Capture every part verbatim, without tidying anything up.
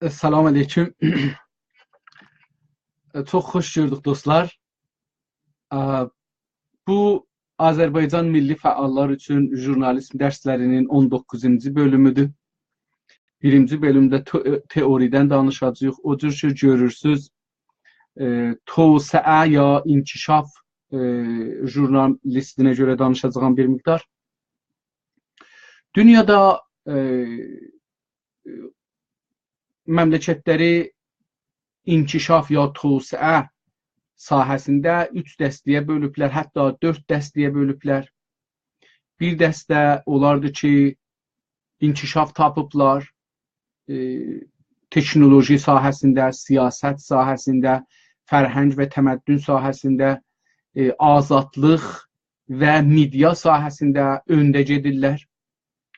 سلام علیکم. چوخ خوش گؤردوک، دوستلار. ا، بو آذربایجان میللی فعاللار اوچون ژورنالیسم درسلری‌نین اون دوققوزونجو بؤلومودور. بیرینجی بؤلومده تو-، تئوری‌دن دانیشاجاغیق. او جور کی، گؤرورسوز، ائ، توسعه یا انکشاف، ائ، ژورنالیستینه گؤره دانیشاجاغام بیر مقدار. دونیادا، ائ، مملکتلری انکشاف یا توسعه ساحه‌سینده اوچ دسته‌یه بؤلوبلر، حتی دؤرد دسته‌یه بؤلوبلر. بیر دسته اولاردی کی، انکشاف تاپیبلار، ائ، تکنولوژی ساحه‌سینده، سیاست ساحه‌سینده، فرهنگ و تمدن ساحه‌سینده، ائ، آزادلیق و مئدیا ساحه‌سینده اؤنده گئدیرلر.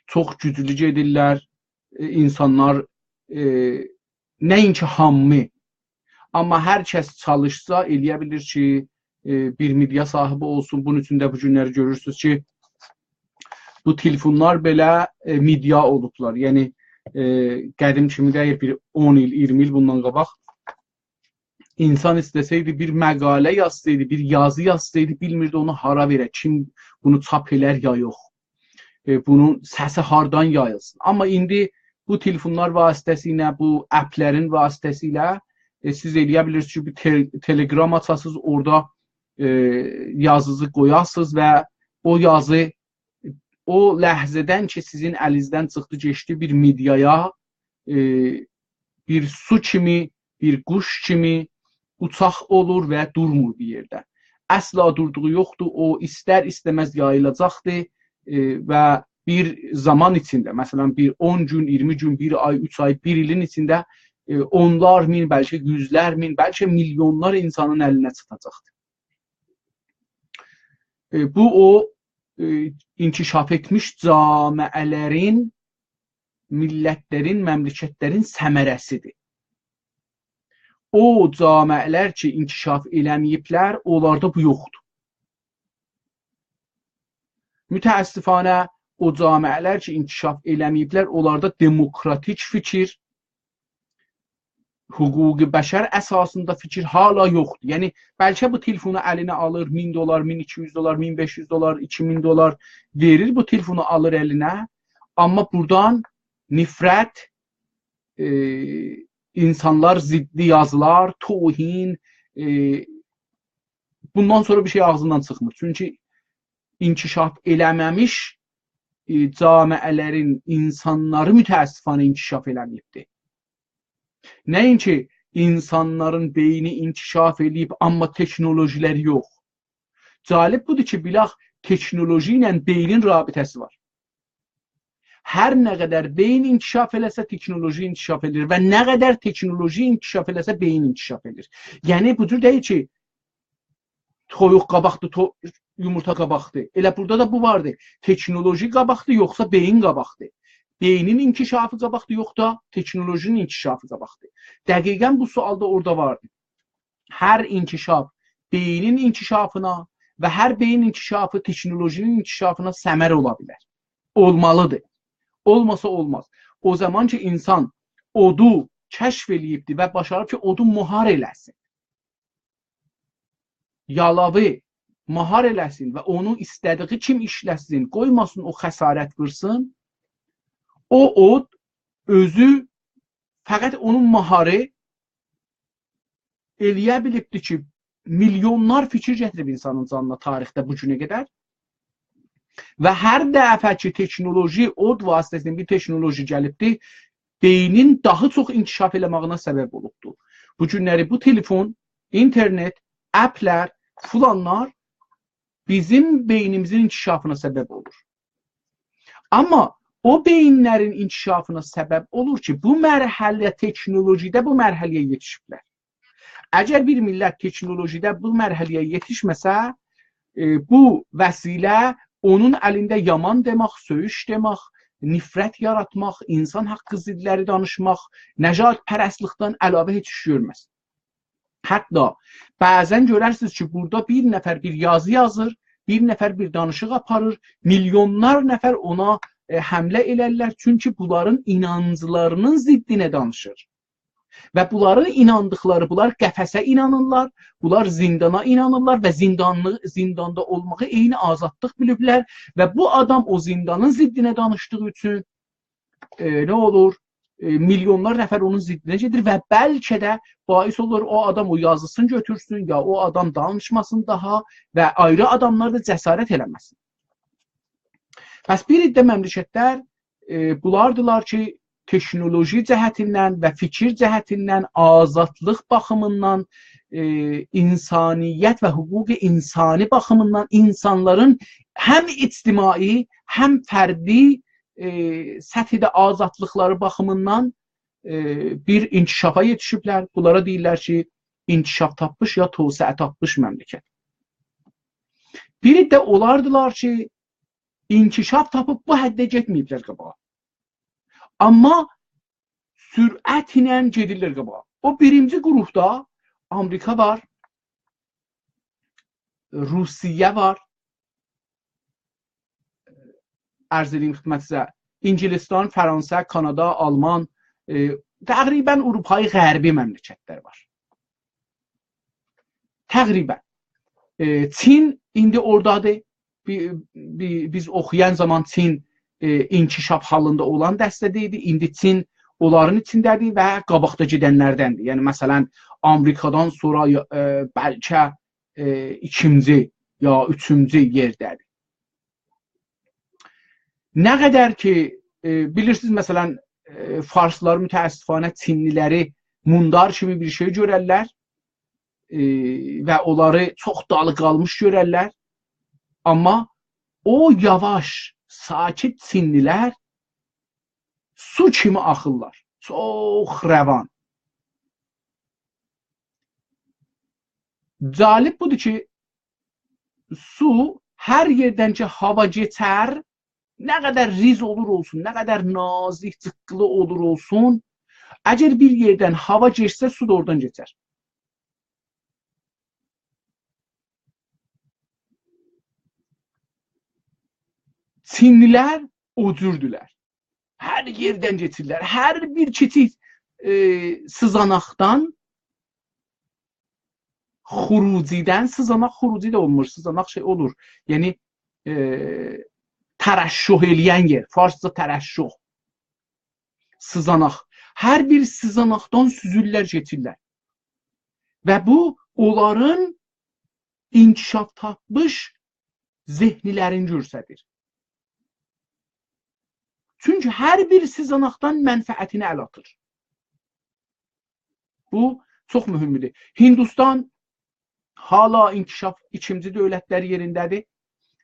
چوخ گوجلو گئدیرلر. ائ، اینسانلار، ائ، نه‌اینکی هامی، آمما هر کس چالیشسا، ائلیه بیلیر کی، ائ، بیر مئدیا صاحیبی اولسون. بونون اوچون ده بو گونلری گؤرورسونوز کی، بو تلفونلار بئله، ائ، مئدیا اولوبلار. یعنی، ائ، قدیم کیمی دئییل، بیر اون ایل، اییرمی ایل بوندان قاباق اینسان ایسته‌سه‌یدی، بیر مقاله یازسایدی، بیر یازی یازسایدی، بیلمیردی اونو هارا وئره، کیم بونو چاپ ائلر یا یوخ. ائ، بونون سسی هاردان یاییلسین. آمما ایندی بو تلفونلار واسطه‌سیله، بو اپلرین واسطه‌سیله، ائ، سیز ائلیه بیلیرسینیز کی، بیر تل-، تلگرام آچاسینیز، اورادا، ائ، یازینیزی قویاسینیز و او یازی او لحظه‌دن کی، سیزین الینیزدن چیخدی، کئچدی بیر مئدیایا، ائ، بیر سو کیمی، بیر قوش کیمی اوچاق اولور و دورمور بیر یئرده. اصلا دوردوغو یوخدور، او ایستر-ایسته‌مز یاییلاجاقدیر، ائ، و بیر زامان ایچینده، مثلا، بیر اون گون، اییرمی گون، بیر آی، اوچ آی، بیر ایلین ایچینده، ائ، اونلار مین، بلکه یوزلر مین، بلکه میلیونلار اینسانین الینه چاتاجاقدیر. ائ، بو او، ائ، انکشاف ائتمیش جامعه‌لرین، میللتلرین، مملکتلرین ثمره‌سیدیر. او جامعه‌لر کی، انکشاف ائله‌مه‌ییبلر، اونلاردا بو یوخدور. متأسفانه، او جامعه‌لر کی، انکشاف ائله‌مه‌ییبلر، اونلاردا دموکراتیک فیکیر، حقوق بشر اساسیندا فیکیر هالا یوخدور. یعنی، بلکه بو تلفونو الینه آلیر، مین دلار، مین ایکی یوز دلار، مین بئش یوز دلار، ایکی مین دلار وئریر، بو تلفونو آلیر الینه. آمما بورادان نفرت، ائ، اینسانلار ضدی یازیلار، توهین، ائ، بوندان سونرا بیر شئی آغزیندان چیخمیر. چونکی انکشاف ائله‌مه‌میش ائ، جامعه‌لرین اینسانلاری متأسفانه انکشاف ائله‌مه‌ییبدی. نه‌اینکی اینسانلارین بئینی انکشاف ائله‌ییب، آمما تکنولوژی‌لری یوخ. جالب بودور کی، بیلاخ تکنولوژی ایله بئینین رابطه‌سی وار. هر نه قدر بئین انکشاف ائله‌سه، تکنولوژی انکشاف ائله‌ییر و نه قدر تکنولوژی انکشاف ائله‌سه، بئین انکشاف ائله‌ییر. یعنی، بو جور دئییل کی، تویوق قاباقدیر، تو-، یومورتا قاباقدیر. ائله بورادا دا بو واردی. تکنولوژی قاباقدیر، یوخسا بئین قاباقدیر؟ بئینین انکشافی قاباقدیر، یوخسا تکنولوژی‌نین انکشافی قاباقدیر؟ دقیقاً بو سؤال دا اورادا واردی. هر انکشاف بئینین انکشافینا و هر بئین انکشافی تکنولوژی‌نین انکشافینا ثمره اولا بیلر. اولمالیدیر. اولماسا اولماز. او زامان کی، اینسان اودو کشف ائله‌ییبدی و باشاریب کی، اودو مهار ائله‌سین، یالاوی مهار ائله‌سین و اونو ایسته‌دیگی کیمی ایشلتسین، قویماسین او خسارت وورسون، او اود اؤزو، فقط اونون مهاری ائله‌یه بیلیبدی کی، میلیونلار فیکیر گتیریب اینسانین جانینا تاریخده بو گونه قدر. و هر دفعه کی، تکنولوژی، اود واسطه‌سیله بیر تکنولوژی گلیبدی، بئینین داها چوخ انکشاف ائله‌مه‌یینه سبب اولوبدو. بو گونلری بو تلفون، اینترنت، اپلر، فلانلار بیزیم بئینیمیزین انکشافینا سبب اولور. آمما او بئیینلرین انکشافینا سبب اولور کی، بو مرحله، تکنولوژی‌ده بو مرحله‌یه یئتیشیبلر. اگر بیر میللت تکنولوژی‌ده بو مرحله‌یه یئتیشمه‌سه، ائ، بو وسیله اونون الینده یامان دئمک، سؤیوش دئمک، نفرت یاراتماق، اینسان حاققی ضدلری دانیشماق، نژادپرستلیکدن علاوه هئچ ایش گؤرمز. حتی بعضاً گؤررسینیز کی، بورادا بیر نفر بیر یازی یازیر، بیر نفر بیر دانیشیق آپاریر، میلیونلار نفر اونا، ائ، حمله ائلرلر، چونکی بونلارین اینانجلاری‌نین ضدینه دانیشیر. و بونلارین ایناندیقلاری، بونلار قفسه اینانیرلار، بونلار زیندانا اینانیرلار و زیندانلی-، زینداندا اولماغی عینی آزادلیق بیلیبلر و بو آدام او زیندانین ضدینه دانیشدیغی اوچون، ائ، نه اولور؟ ائ، میلیونلار نفر اونون ضدینه گئدیر و بلکه ده باعث اولور او آدام او یازیسینی گؤتورسون، یا او آدام دانیشماسین داها و آیری آداملار دا جسارت ائله‌مه‌سین. پس بیر عده مملکتلر، ائ، بولاردیلار کی، تکنولوژی جهتیندن و فیکیر جهتیندن، آزادلیق باخیمیندان، ائ، انسانیت و حقوق انسانی باخیمیندان اینسانلارین هم اجتماعی، هم فردی، ائ، سطحده آزادلیقلاری باخیمیندان، ائ، بیر انکشافا یئتیشیبلر. بونلارا دئییرلر کی، انکشاف تاپمیش یا توسعه تاپمیش مملکت. بیری ده اولاردیلار کی، انکشاف تاپیب بو حدده گئتمه‌ییبلر قاباغا. آمما سرعتله گئدیرلر قاباغا. او بیرینجی گروپدا آمریکا وار، روسیه وار، عرض ائدئییم خدمتینیزه، انگلستان، فرانسه، کانادا، آلمان، ائ، تقریباً اروپای غربی مملکتلر وار. تقریباً. ائ، چین ایندی اورادادیر. بی-، بی-، بیز اوخویان زامان چین، ائ، انکشاف حالیندا اولان دسته‌ده ایدی. ایندی چین اونلارین ایچینده‌دیر و قاباقدا گئدنلردندیر. یعنی، مثلاً، آمریکادان سونرا، ائ، بلکه، ائ، ایکینجی یا اوچونجو یئرده‌دیر. نه قدر کی، ائ، بیلیرسینیز، مثلاً، ائ، فارسلار متأسفانه چینلی‌لری موندار کیمی بیر شئی گؤررلر، ائ، و اونلاری چوخ دالی قالمیش گؤررلر. آمما او یاواش، ساکت چینلی‌لر سو کیمی آخیرلار. چوخ روان. جالب بودور کی، سو هر یئردن کی، هاوا کئچر، نه قدر ریز اولور اولسون، نه قدر نازیک، جیققیلی اولور اولسون، اگر بیر یئردن هاوا کئچسه، سو دا اورادان کئچر. چینلی‌لر او جوردولر. هر یئردن کئچیرلر. هر بیر کیچیک، ائ، سیزاناقدان، خروجی‌دن، سیزاناق خروجی ده اولمور، سیزاناق شئی اولور. یعنی، ائ، ترشح ائله‌ین یئر، فارسجا ترشح. سیزاناق. هر بیر سیزاناقدان سوزورلر، کئچیرلر. و بو، اونلارین انکشاف تاپمیش ذهنلرینی گؤستریر. چونکی هر بیر سیزاناقدان منفعتینه ال آتیر. بو چوخ مهمدور. هندوستان حالا انکشاف، ایکینجی دؤولتلر یئرینده‌دیر.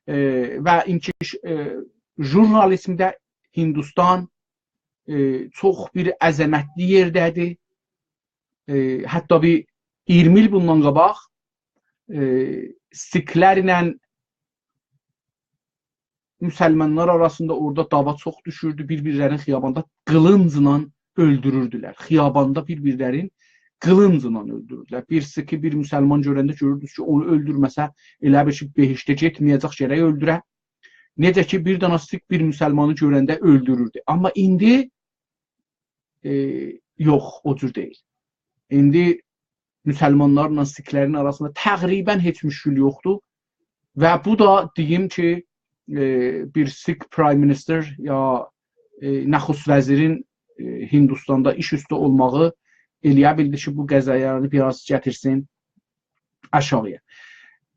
ائ، و انکش-، ائ، ژورنالیزمده هندوستان، ائ، چوخ بیر عظمتلی یئرده‌دیر. ائ، حتی بیر اییرمی ایل بوندان قاباق، ائ، سیکلرله مسلمانلار آراسیندا اورادا دعوا چوخ دوشوردو. بیر-بیرلرینی خیاباندا قیلینجلا اؤلدوروردولر. خیاباندا بیر-بیرلرین قیلینجلا اؤلدوروردولر. بیر سیکی بیر مسلمان گؤرنده گؤروردونوز کی، اونو اؤلدورمه‌سه، ائله بیل کی، بهشته گئتمه‌یه‌جک، گرک اؤلدوره. نئجه کی، بیر دنه سیک بیر مسلمانی گؤرنده اؤلدوروردو. آمما ایندی ائ، یوخ، او جور دئییل. ایندی مسلمانلارلا سیکلرین آراسیندا تقریباً هئچ مشکل یوخدور. و بو دا دئییم کی، ائ، بیر سیک پرایم مینیستر یا، ائ، نخست وزیرین، ائ، هندوستاندا ایش اوسته اولماغی ائلیه بیلدی کی، بو قضایه‌نی بیر آز گتیرسین آشاغی‌یا.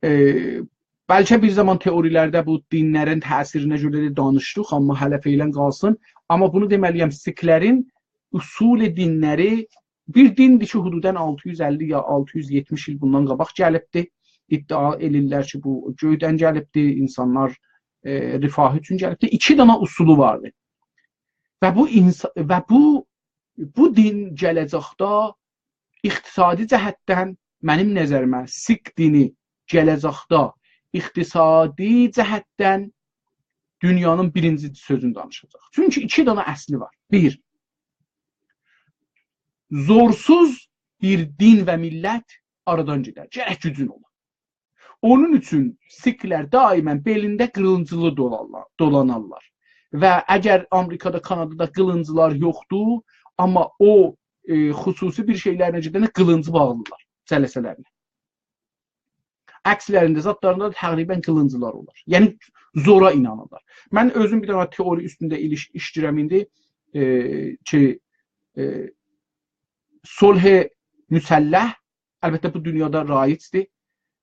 ائ، بلکه بیر زامان تئوری‌لرده بو دینلرین تأثیرینه گؤره ده دانیشدیق، آمما هله فعلاً قالسین. آمما بونو دئمه‌لی‌یم، سیکلرین اصول دینلری بیر دیندیر کی، حدوداً آلتی یوز اللی یا آلتی یوز یئتمیش ایل بوندان قاباق گلیبدی. ادعا ائدیرلر کی، بو گؤیدن گلیبدی، اینسانلار، ائ، رفاهی اوچون گلیبدی. ایکی دنه اصولو واردی. و بو اینس-، و بو، بو دین گله‌جکده اقتصادی جهتدن، منیم نظریمه، سیک دینی گله‌جکده اقتصادی جهتدن دونیانین بیرینجی سؤزونو دانیشاجاق. چونکی ایکی دنه اصلی وار. بیر، زورسوز بیر دین و میللت آرادان گئدر. گرک گوجون اولا. اونون اوچون سیکلر دائماً بئلینده قیلینجلی دولانلار-، دولانارلار. و اگر آمریکادا، کانادادا قیلینجلار یوخدور، آمما او، ائ، خصوصی بیر شئیلرینه گئدنده قیلینجی باغلیلار، جلسه‌لرینه. عکسلرینده، زادلاریندا دا تقریباً قیلینجلار اولار. یعنی، زورا اینانیرلار. من اؤزوم بیر دنه تئوری اوستونده ایلیش-، ایشله‌ییرم ایندی، ائ، کی، ائ، صلح مسلح، البته، بو دونیادا رایجدیر،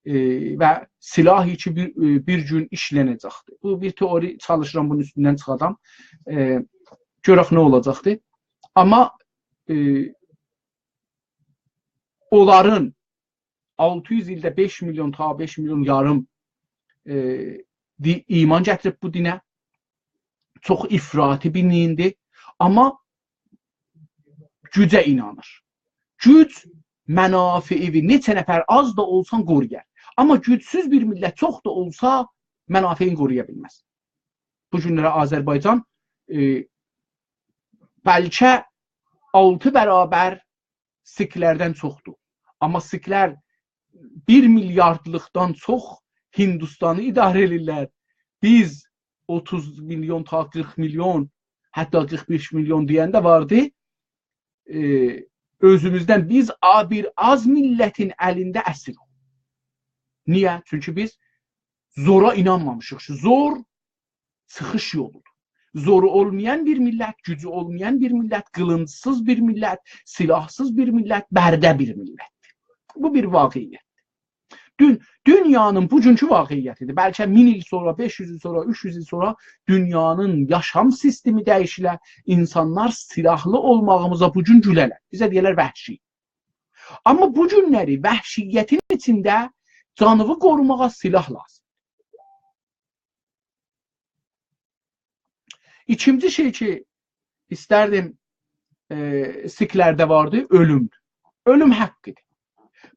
ائ، و سلاح کی، بیر، ائ، بیر گون ایشلنه‌جکدیر. بو بیر تئوری، چالیشیرام بونون اوستوندن چیخادام. ائ، گؤرک نه اولاجاقدیر. آمما، ائ، اونلارین آلتی یوز ایلده بئش میلیون، تا بئش میلیون یاریم، ائ، دی-، ایمان گتیریب بو دینه. چوخ افراطی بیر دیندیر. آمما گوجه اینانیر. گوج منافعیوی نئچه نفر آز دا اولسان قورویار. آمما گوجسوز بیر میللت چوخ دا اولسا منافعینی قورویا بیلمز. بو گونلره آذربایجان، ائ، بلکه آلتی برابر سیکلردن چوخدور. آمما سیکلر بیر میلیاردلیقدان چوخ هندوستانی اداره ائدیرلر. بیز اوتوز میلیون تا قیرخ میلیون، حتی قیرخ بئش میلیون دئین ده واردی. ائ، اؤزوموزدن بیز آ-، بیر آز میللتین الینده اسیریک. نییه؟ چونکی بیز زورا اینانمامیشیق. زور چیخیش یولودور. زورو اولمایان بیر میللت، گوجو اولمایان بیر میللت، قیلینجسیز بیر میللت، سلاحسیز بیر میللت، برده بیر میللتدیر. بو بیر واقعیتدیر. دون-، دونیانین بوگونکو واقعیتیدیر. بلکه مین ایل سونرا، بئش یوز ایل سونرا، اوچ یوز ایل سونرا دونیانین یاشام سیستمی دییشیله، اینسانلار سلاحلی اولماغیمیزا بوگون گوله‌لر. بیزه دئیه‌لر وحشی. آمما بو گونلری وحشیتین ایچینده جانیوی قوروماغا سلاح لازیم. ایکینجی شئی کی، ایستردیم، ائ، سیکلرده واردی، اؤلومدور. اؤلوم حقیدیر.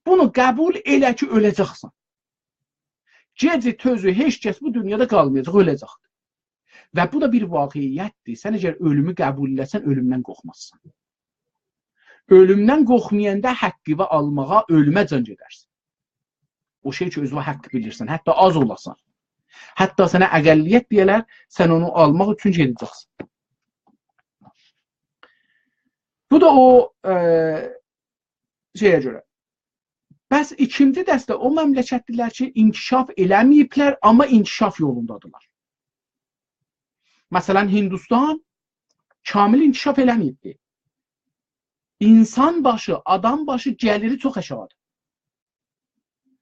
بونو قبول ائله کی، اؤله‌جکسن. گئجی تؤزو هئچ کس بو دونیادا قالمایاجاق، اؤله‌جکدیر. و بو دا بیر واقعیتدیر. سن اگر اؤلومو قبول ائله‌سن، اؤلومدن قورخمازسان. اؤلومدن قورخمایاندا حقینی آلماغا اؤلومه‌جن گئدرسن. او شئی کی، اؤزونه حق بیلیرسن، حتی آز اولاسان. حتی سنه اقلیت دئیه‌لر، سن اونو آلماق اوچون گئده‌جکسن. بو دا او، ائ، شئیه گؤره. پس ایکینجی دسته او مملکتدیرلر کی، انکشاف ائله‌مه‌ییبلر، آمما انکشاف یولوندادیرلار. مثلاً، هندوستان کامل انکشاف ائله‌مه‌ییبدی. اینسان باشی، آدام باشی گلیری چوخ آشاغیدیر.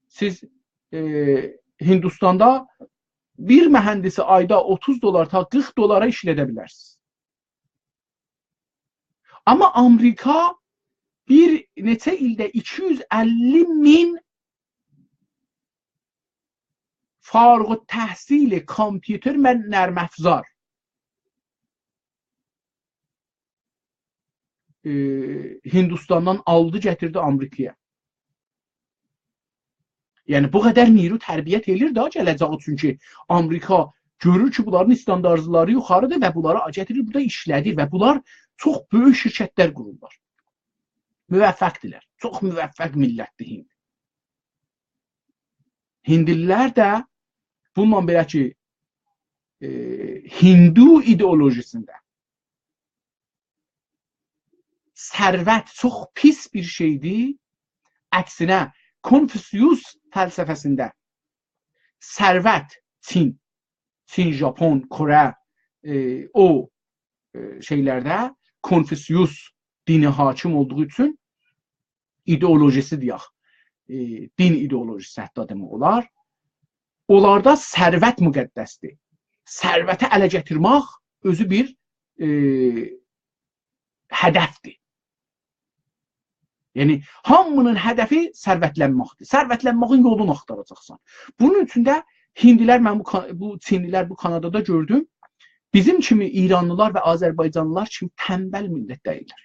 سیز، ائ، هندوستاندا بیر مهندسی آیدا اوتوز دلار تا قیرخ دلارا ایشلده بیلرسینیز. آمما آمریکا بیر نئچه ایلده ایکی یوز اللی مین فارغ‌التحصیل کامپیوتر و نرم‌افزار، ائ، هیندوستاندان آلدی، گتیردی آمریکایا. یعنی، بو قدر نیرو تربیت ائله‌ییر دا گله‌جه‌یه، چونکی آمریکا گؤرور کی، بونلارین استانداردلاری یوخاریدیر و بونلاری گتیریر، بورادا ایشله‌دیر و بونلار چوخ بؤیوک شرکتلر قورورلار. موفق‌دیرلر. چوخ موفق میللتدیر هیند. هیندلی‌لر ده بونونلا بئله کی، ائ، هیندو ایدئولوژی‌سینده ثروت چوخ پیس بیر شئیدیر. عکسینه، کنفوسیوس فلسفه‌سینده ثروت، چین، چین، ژاپون، کره، ائ، او، ائ، شئیلرده کنفوسیوس دینی حاکم اولدوغو اوچون ایدئولوژی‌سی دئیک، ائ، دین ایدئولوژی‌سی حتی دئمک اولار. اونلاردا ثروت مقدس‌دیر. ثروتی اله گتیرمک اؤزو بیر، ائ، هدف‌دیر. یعنی، هامی‌نین هدفی ثروتلنمک‌دیر. ثروتلنمه‌یین یولونو آختاراجاقسان. بونون اوچون ده هیندی‌لر، من بو کا-، بو چینلی‌لر بو کانادادا گؤردوم. بیزیم کیمی ایرانلی‌لار و آذربایجانلی‌لار کیمی تنبل میللت دئییللر.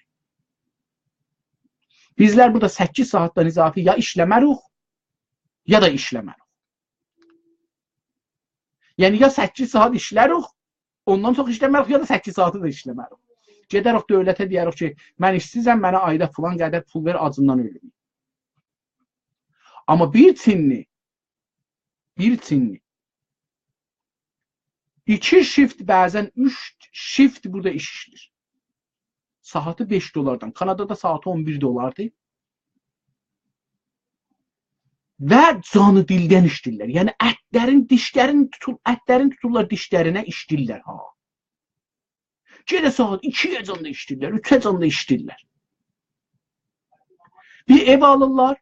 بیزلر بورادا سککیز ساعاتدان اضافی یا ایشله‌مه‌ریک، یا دا ایشله‌مه‌ریک. یعنی، یا سککیز ساعات ایشله‌ریک، اوندان چوخ ایشله‌مه‌ریک، یا دا سککیز ساعاتی دا ایشله‌مه‌ریک. گئده‌ریک دؤولته دئیه‌ریک کی، «من ایشسیزم، منه آیدا فلان قدر پول وئر، آجیندان اؤلوم.» آمما بیر چینلی، بیر چینلی ایکی شیفت، بعضا اوچ شیفت بورادا ایش ایشله‌ییر. ساعاتی بئش دلاردان، کانادادا ساعاتی اون بیر دلاردیر. و جانی دیلدن ایشله‌ییرلر. یعنی اتلرین، دیشلرین توتول-، اتلرین توتورلار دیشلرینه، ایشله‌ییرلر ها. گئجه ساعات ایکی‌یه‌جن ده ایشله‌ییرلر، اوچه‌جن ده ایشله‌ییرلر. بیر ائو آلیرلار،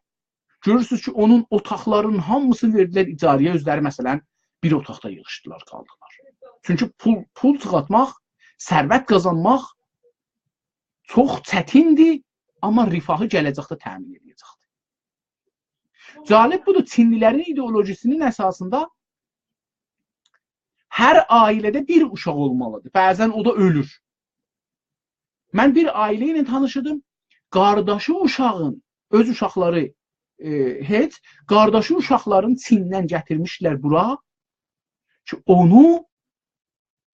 گؤرورسونوز کی، اونون اوتاقلارینین هامیسینی وئردیلر اجاره‌یه، اؤزلری، مثلا، بیر اوتاقدا ییغیشدیلار، قالدیلار. چونکی پول، پول چیخارتماق، ثروت قازانماق چوخ چتیندیر، آمما رفاهی گله‌جکده تأمین ائده‌جکدیر. جالب بودور، چینلی‌لرین ایدئولوژی‌سینین اساسیندا هر عائله‌ده بیر اوشاق اولمالیدیر. بعضا او دا اؤلور. من بیر عائله ایله تانیشیدیم. قارداشی اوشاغین، اؤز اوشاقلاری، ائ، هئچ، قارداشی اوشاقلارین چیندن گتیرمیشدیلر بورا کی، اونو،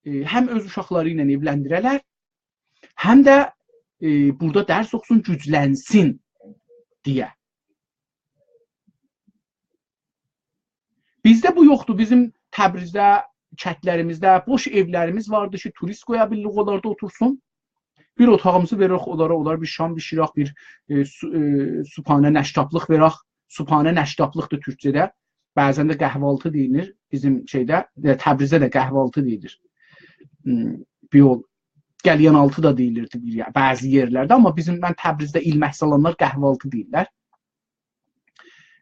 ائ، هم اؤز اوشاقلاری ایله ائولندیره‌لر، هم ده، ائ، بورادا درس اوخوسون، گوجلنسین دئیه. بیزده بو یوخدور. بیزیم تبریزده، کندلریمیزده بوش ائولریمیز واردی کی، توریست قویا بیلیریک، اونلاردا اوتورسون. بیر اوتاغیمیزی وئرریک اونلارا، اونلار بیر شام بیشیرک، بیر، ائ، صو-، ائ، صبحانه نشتابلیق وئرک. صبحانه نشتابلیقدیر تورکجه‌ده. بعضا ده قهوه‌آلتی دئییلیر. بیزیم شئیده، ائ، تبریزده ده قهوه‌آلتی دئییلیر. هوم، بیر یول قلیان‌آلتی دا دئییلیردی بیر یئر، بعضی یئرلرده، آمما بیزیم، من تبریزده ایلمک سالانلار قهوه‌آلتی دئییرلر.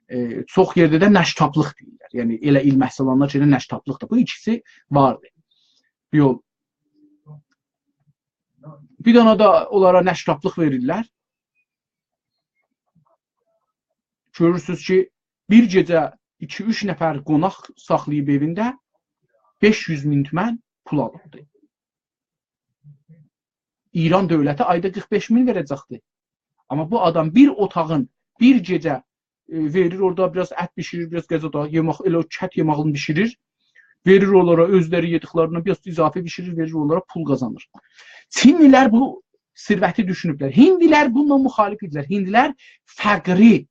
ائ، چوخ یئرده ده نشتابلیق دئییرلر. یعنی، ائله ایلمک سالانلار کی، نشتابلیق دا. بو ایکیسی واردی. بیر یول. بیر دنه ده اونلارا نشتابلیق وئریرلر. گؤرورسونوز کی، بیر گئجه ایکی-اوچ نفر قوناق ساخلاییب ائوینده بئش یوز مین تومن پول آلیبدی. ایران دؤولتی آیدا قیرخ بئش مین وئره‌جکدی. آمما بو آدام بیر اوتاغین بیر گئجه، ائ، وئریر، اورادا بیر آز ات بیشیریر، بیر آز غذا دا، یئمک، ائله او کت یئماغینی بیشیریر. وئریر اونلارا، اؤزلری یئدیکلریندن بیر آز اضافی بیشیریر، وئریر اونلارا، پول قازانیر. چینلی‌لر بو ثروتی دوشونوبلر. هیندی‌لر بونونلا مخالف ایدیلر. هیندی‌لر فقری،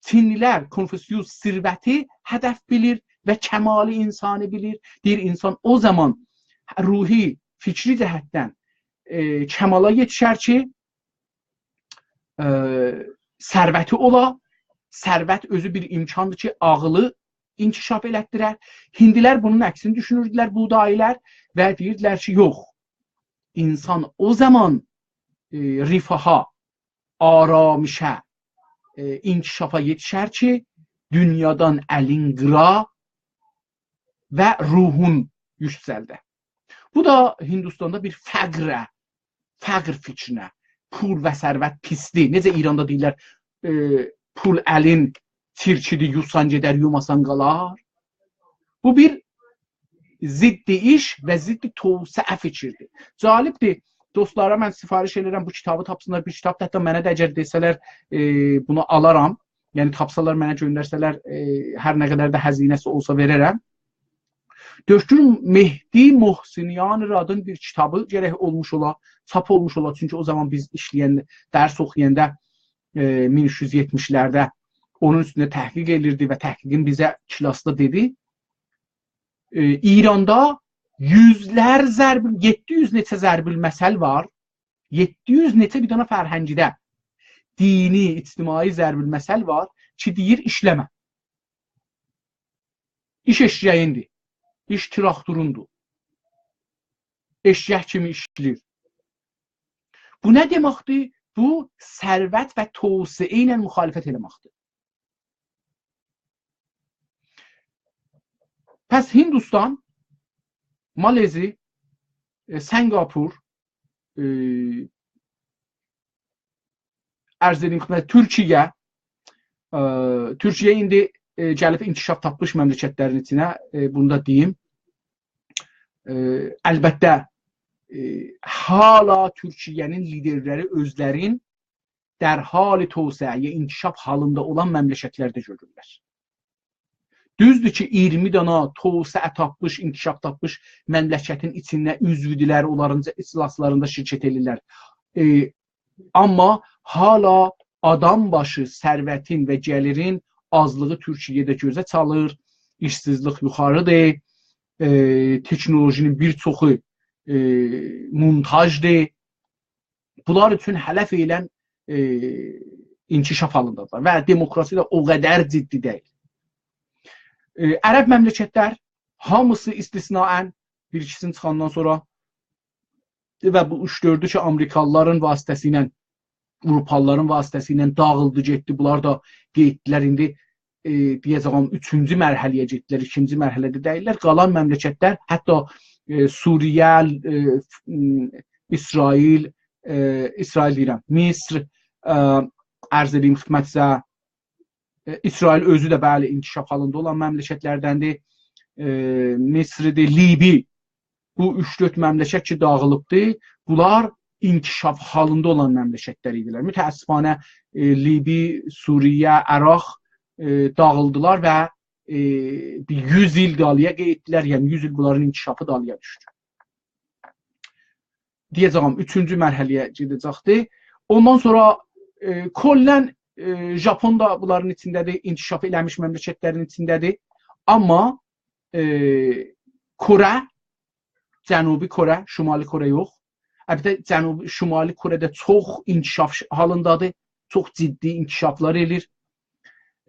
چینلی‌لر کنفوسیوس ثروتی هدف بیلیر و کمال انسانی بیلیر. دئییر، انسان او زامان روحی، فکری جهتدن، ائ، کمالا یئتیشر کی، ائ، ثروتی اولا، ثروت اؤزو بیر امکاندیر کی، عاغلی انکشاف ائلتدیرر. هیندی‌لر بونون عکسینی دوشونوردولر، بودایی‌لر، و دئییردیلر کی، یوخ، انسان او زامان، ائ، رفاها، آرامشه، ائ، انکشافا یئتیشر کی، دونیادان الین قیرا و روحون یوکسلده. بو دا هیندوستاندا بیر فقره، فقر فیکرینه، پول و ثروت پیسدیر. نئجه ایراندا دئییرلر، ائ، «پول الین چیرکیدیر، یوسان گئدر، یوماسان قالار.» بو بیر ضد ایش و ضد توسعه فیکیردیر. جالبدیر. دوستلارا من سفارش ائدیرم، بو کیتابی تاپسینلار، بیر کیتاب. حتی منه ده اگر دئسه‌لر، ائ، بونو آلارام. یعنی تاپسالار، منه گؤندرسه‌لر، ائ، هر نه قدر ده هزینه‌سی اولسا وئررم. دکتر مهدی محسنیان رادین بیر کیتابی گرک اولموش اولا، چاپ اولموش اولا. چونکی او زامان بیز ایشله‌ینده، درس اوخویاندا، ائ، مین اوچ یوز یئتمیشلرده اونون اوستونده تحقیق ائدیردی و تحقیقین بیزه کلاسدا دئدی، ائ، ایراندا یوزلر ضرب، یئددی یوز نئچه ضرب‌المثل وار. یئددی یوز نئچه بیر دنه فرهنگیده دینی، اجتماعی ضرب‌المثل وار کی، دئییر: «ایشله‌مه. ایش ائششه‌ییندیر. ایش تراختوروندور. ائششک کیمی ایشله‌ییر.» بو نه دئمکدیر؟ بو ثروت و توسعه ایله مخالفت ائله‌مکدیر. پس هندوستان، مالزی، ائ، سنگاپور، ائ، عرض ائدیم خدمت، تورکیه، ائ، تورکیه ایندی، ائ، گلیب انکشاف تاپمیش مملکتلرین ایچینه، ائ، بونو دا دئییم. ائ، البته، ائ، حالا تورکیه‌نین لیدرلری اؤزلرین در حال توسعه، یعنی انکشاف حالیندا اولان مملکتلرده گؤرورلر. دوزدور کی، اییرمی دانا توسعه تاپمیش، انکشاف تاپمیش مملکتین ایچینده عضودولر، اونلارین اجلاسلاریندا شرکت ائدیرلر. ائ، آمما حالا آدام باشی ثروتین و گلیرین آزلیغی تورکیه‌ده گؤزه چالیر، ایشسیزلیک یوخاریدیر، ائ، تکنولوژی‌نین بیر چوخو، ائ، مونتاژدیر. بونلار اوچون هله فعلاً، ائ، انکشاف حالیندادیر و دموکراسی ده او قدر جدی دئییل. ائ، عرب مملکتلر هامیسی استثناءً، بیر ایکیسینی چیخاندان سونرا و بو اوچ دؤردو کی، آمریکالیلارین واسطه‌سیله، آوروپالیلارین واسطه‌سیله داغیلدی، گئتدی. بونلار دا گئتدیلر. ایندی، ائ، دئیه‌جه‌یم، اوچونجو مرحله‌یه گئتدیلر، ایکینجی مرحله‌ده دئییللر. قالان مملکتلر، حتی، ائ، سوریه، ائ، ف-، م، اسرائیل، ائ، اسرائیل دئییرم، مصر، ائ، عرض ائدیم خدمتیزه، ائ، اسرائیل اؤزو ده، بلی، انکشاف حالیندا اولان مملکتلردندیر. ائ، مصر‌دیر، لیبی، بو اوچ-دؤرد مملکت کی، داغیلیبدی، بونلار انکشاف حالیندا اولان مملکتلر ایدیلر. متأسفانه، ائ، لیبی، سوریه، عراق، ائ، داغیلدیلار و، ائ، بیر یوز ایل دالییا گئتدیلر، یعنی یوز ایل بونلارین انکشافی دالییا دوشدو. دئیه‌جه‌یم، اوچونجو مرحله‌یه گئده‌جکدیر. اوندان سونرا، ائ، کلاً، ائ، ژاپون دا بونلارین ایچینده‌دیر، انکشاف ائله‌میش مملکتلرین ایچینده‌دیر. آمما، ائ، کره، جنوبی کره، شمالی کره یوخ. البته، جنوب، شمالی کره ده چوخ انکشاف ش-، حالیندادیر، چوخ جدی انکشافلار ائله‌ییر.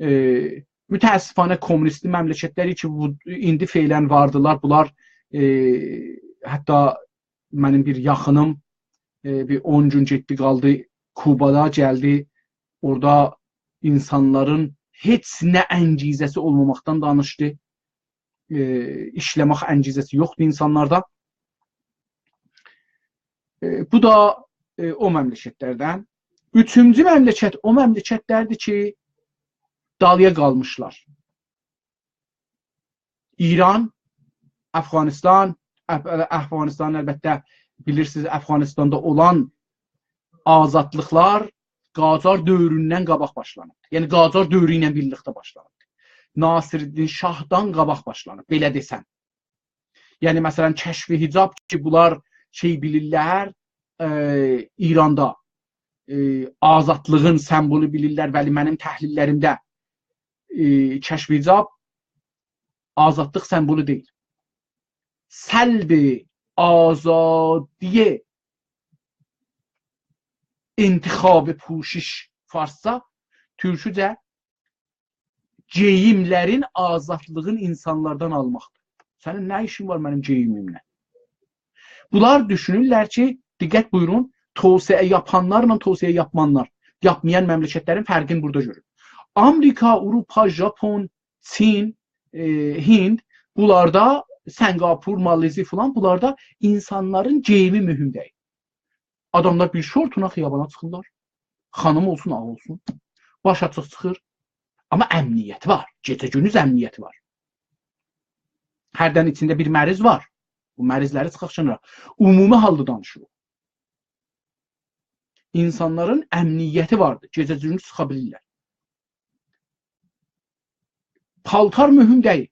ائ، متأسفانه کمونیستی مملکتلر کی، بو، ایندی فعلاً واردیلار، بونلار، ائ، حتی منیم بیر یاخینیم، ائ، بیر اون گون گئتدی، قالدی کوبادا، گلدی، اورادا اینسانلارین هئچ نه انگیزه‌سی اولماماقدان دانیشدی. ائ، ایشله‌مک انگیزه‌سی یوخدور اینسانلاردا. ائ، بو دا، ائ، او مملکتلردن. اوچونجو مملکت او مملکتلردیر کی، دالییا قالمیشلار. ایران، افغانستان، اف-، افغانستان، البته، بیلیرسینیز، افغانستاندا اولان آزادلیقلار قاجار دؤوروندن قاباق باشلانیب. یعنی، قاجار دؤورو ایله بیرلیکده باشلانیب. ناصرالدین شاهدان قاباق باشلانیب، بئله دئسم. یعنی، مثلاً، کشف حجاب کی، بونلار شئی بیلیرلر، ائ، ایراندا، ائ، آزادلیغین سمبولو بیلیرلر. ولی منیم تحلیللریمده، ائ، کشف حجاب آزادلیق سمبولو دئییل. سلب آزادی انتخاب پوشش، فارسجا، تورکوجه گئییملرین آزادلیغین اینسانلاردان آلماقدیر. سنین نه ایشین وار منیم گئییمیمله؟ بونلار دوشونورلر کی، دقت بویورون، توسعه یاپانلارلا توسعه یاپمانلار، یاپمایان مملکتلرین فرقینی بورادا گؤرون. آمریکا، آوروپا، ژاپون، چین، ائ، هند، بونلاردا، سنگاپور، مالزی فلان، بونلاردا اینسانلارین گئییمی مهم دئییل. آداملار بیر شورتونا خیابانا چیخیرلار. خانیم اولسون، آغا اولسون. باش آچیق چیخیر. آمما امنیتی وار. گئجه گوندوز امنیتی وار. هردن ایچینده بیر مریض وار. بو مریضلری چیخاق کنارا. عمومی حالدا دانیشیریق. اینسانلارین امنیتی واردیر. گئجه گوندوز چیخا بیلیرلر. پالتار مهم دئییل.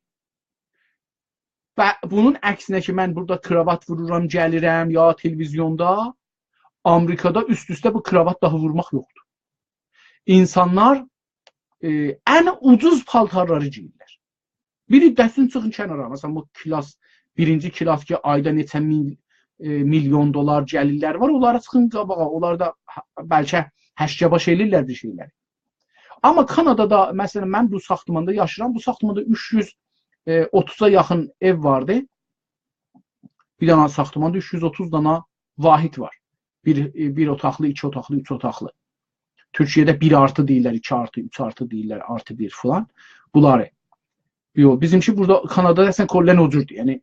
و بونون عکسینه کی، من بورادا کراوات وورورام، گلیرم، یا تلویزیوندا، آمریکادا اوست-اوسته بو کراوات داهی وورماق یوخدور. اینسانلار، ائ، ان اوجوز پالتارلاری گئییرلر. بیر عده‌سینی چیخین کنارا، مثلا، بو کلاس، بیرینجی کلاس کی، آیدا نئچه مین، ائ، میلیون دلار گلیرلری وار، اونلاری چیخین قاباغا، اونلار دا ه-، بلکه هشکه‌باش ائله‌ییرلر بیر شئیلری. آمما کانادادا، مثلا، من بو ساختماندا یاشاییرام، بو ساختماندا اوچ یوز اوتوزا یاخین ائو واردی. بیر دنه ساختماندا اوچ یوز اوتوز دنه واحد وار. بیر، بیر اوتاقلی، ایکی اوتاقلی، اوچ اوتاقلی. تورکیه‌ده بیر آرتی دئییرلر، ایکی آرتی، اوچ آرتی دئییرلر، آرتی بیر فلان. بونلاری. یوخ، بیزیمکی بورادا، کانادادا اصلا کلاً او جوردور. یعنی،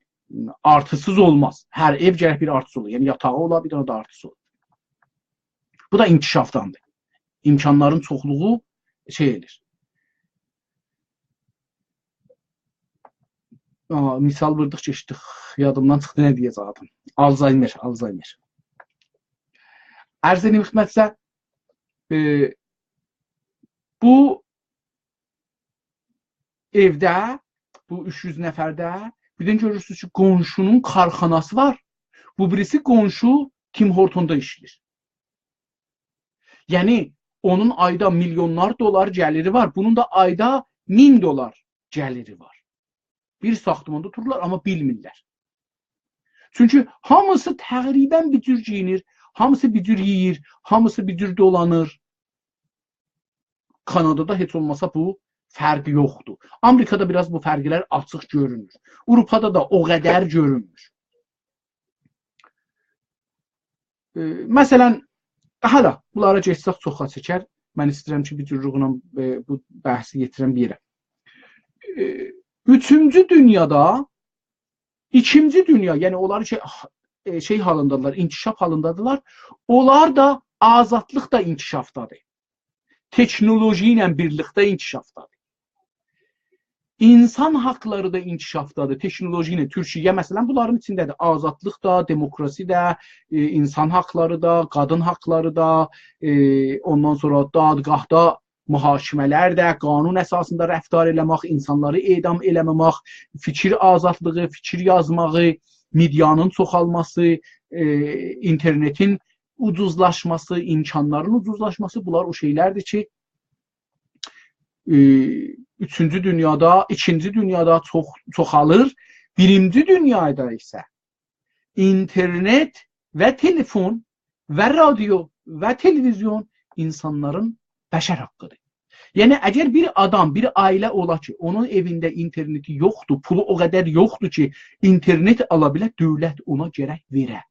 آرتی‌سیز اولماز. هر ائو گرک بیر آرتی‌سی اولا. یعنی، یاتاغی اولا، بیر دنه ده آرتی‌سی اولا. بو دا انکشافداندیر. امکانلارین چوخلوغو شئی ائدیر. آ، مثال ووردوق، کئچدیک. یادیمدان چیخدی، نه دئیه‌جکدیم. آلزایمر، آلزایمر. عرض ائدیم خدمتینیزه، ائ، بو ائوده، بو اوچ یوز نفرده، بیردن گؤرورسونوز کی، قونشونون کارخاناسی وار. بو بیریسی قونشو تیم هورتوندا ایشله‌ییر. یعنی، اونون آیدا میلیونلار دلار گلیری وار. بونون دا آیدا مین دلار گلیری وار. بیر ساختماندا اوتورورلار، آمما بیلمیرلر. چونکی هامیسی تقریباً بیر جور گئیینیر، هامیسی بیر جور یئییر، هامیسی بیر جور دولانیر. کانادادا هئچ اولماسا بو فرق یوخدور. آمریکادا بیر آز بو فرقلر آچیق گؤرونور. آوروپادا دا او قدر گؤرونمور. ائ، مثلا، هله بونلارا گئتسک چوخا چکر. من ایسته‌ییرم کی، بیر جورلوغونه، ائ، بو بحثی یئتیرم بیر یئره. ائ، اوچونجو دونیادا، ایکینجی دونیا، یعنی اونلار کی، ائ، شئی حالیندادیلار، انکشاف حالیندادیلار، اونلار دا، آزادلیق دا انکشافدادیر. تکنولوژی ایله بیرلیکده انکشافدادیر. اینسان حاقلاری دا انکشافدادیر، تکنولوژی ایله. تورکیه، مثلا، بونلارین ایچینده‌دیر. آزادلیق دا، دموکراسی ده، ائ، اینسان حاقلاری دا، قادین حاقلاری دا، ائ، اوندان سونرا دادگاهدا محاکمه‌لر ده، قانون اساسیندا رفتار ائله‌مک، اینسانلاری اعدام ائله‌مه‌مک، فیکیر آزادلیغی، فیکیر یازماغی، مئدیانین چوخالماسی، ائ، اینترنتین اوجوزلاشماسی، امکانلارین اوجوزلاشماسی، بونلار او شئیلردیر کی، ائ، اوچونجو دونیادا، ایکینجی دونیادا چوخ، چوخالیر. بیرینجی دونیادا ایسه اینترنت و تلفن و رادیو و تلویزیون اینسانلارین بشر حاققیدیر. یعنی، اگر بیر آدام، بیر عائله اولا کی، اونون ائوینده اینترنتی یوخدور، پولو او قدر یوخدور کی، اینترنت آلا بیله، دؤولت اونا گرک وئره.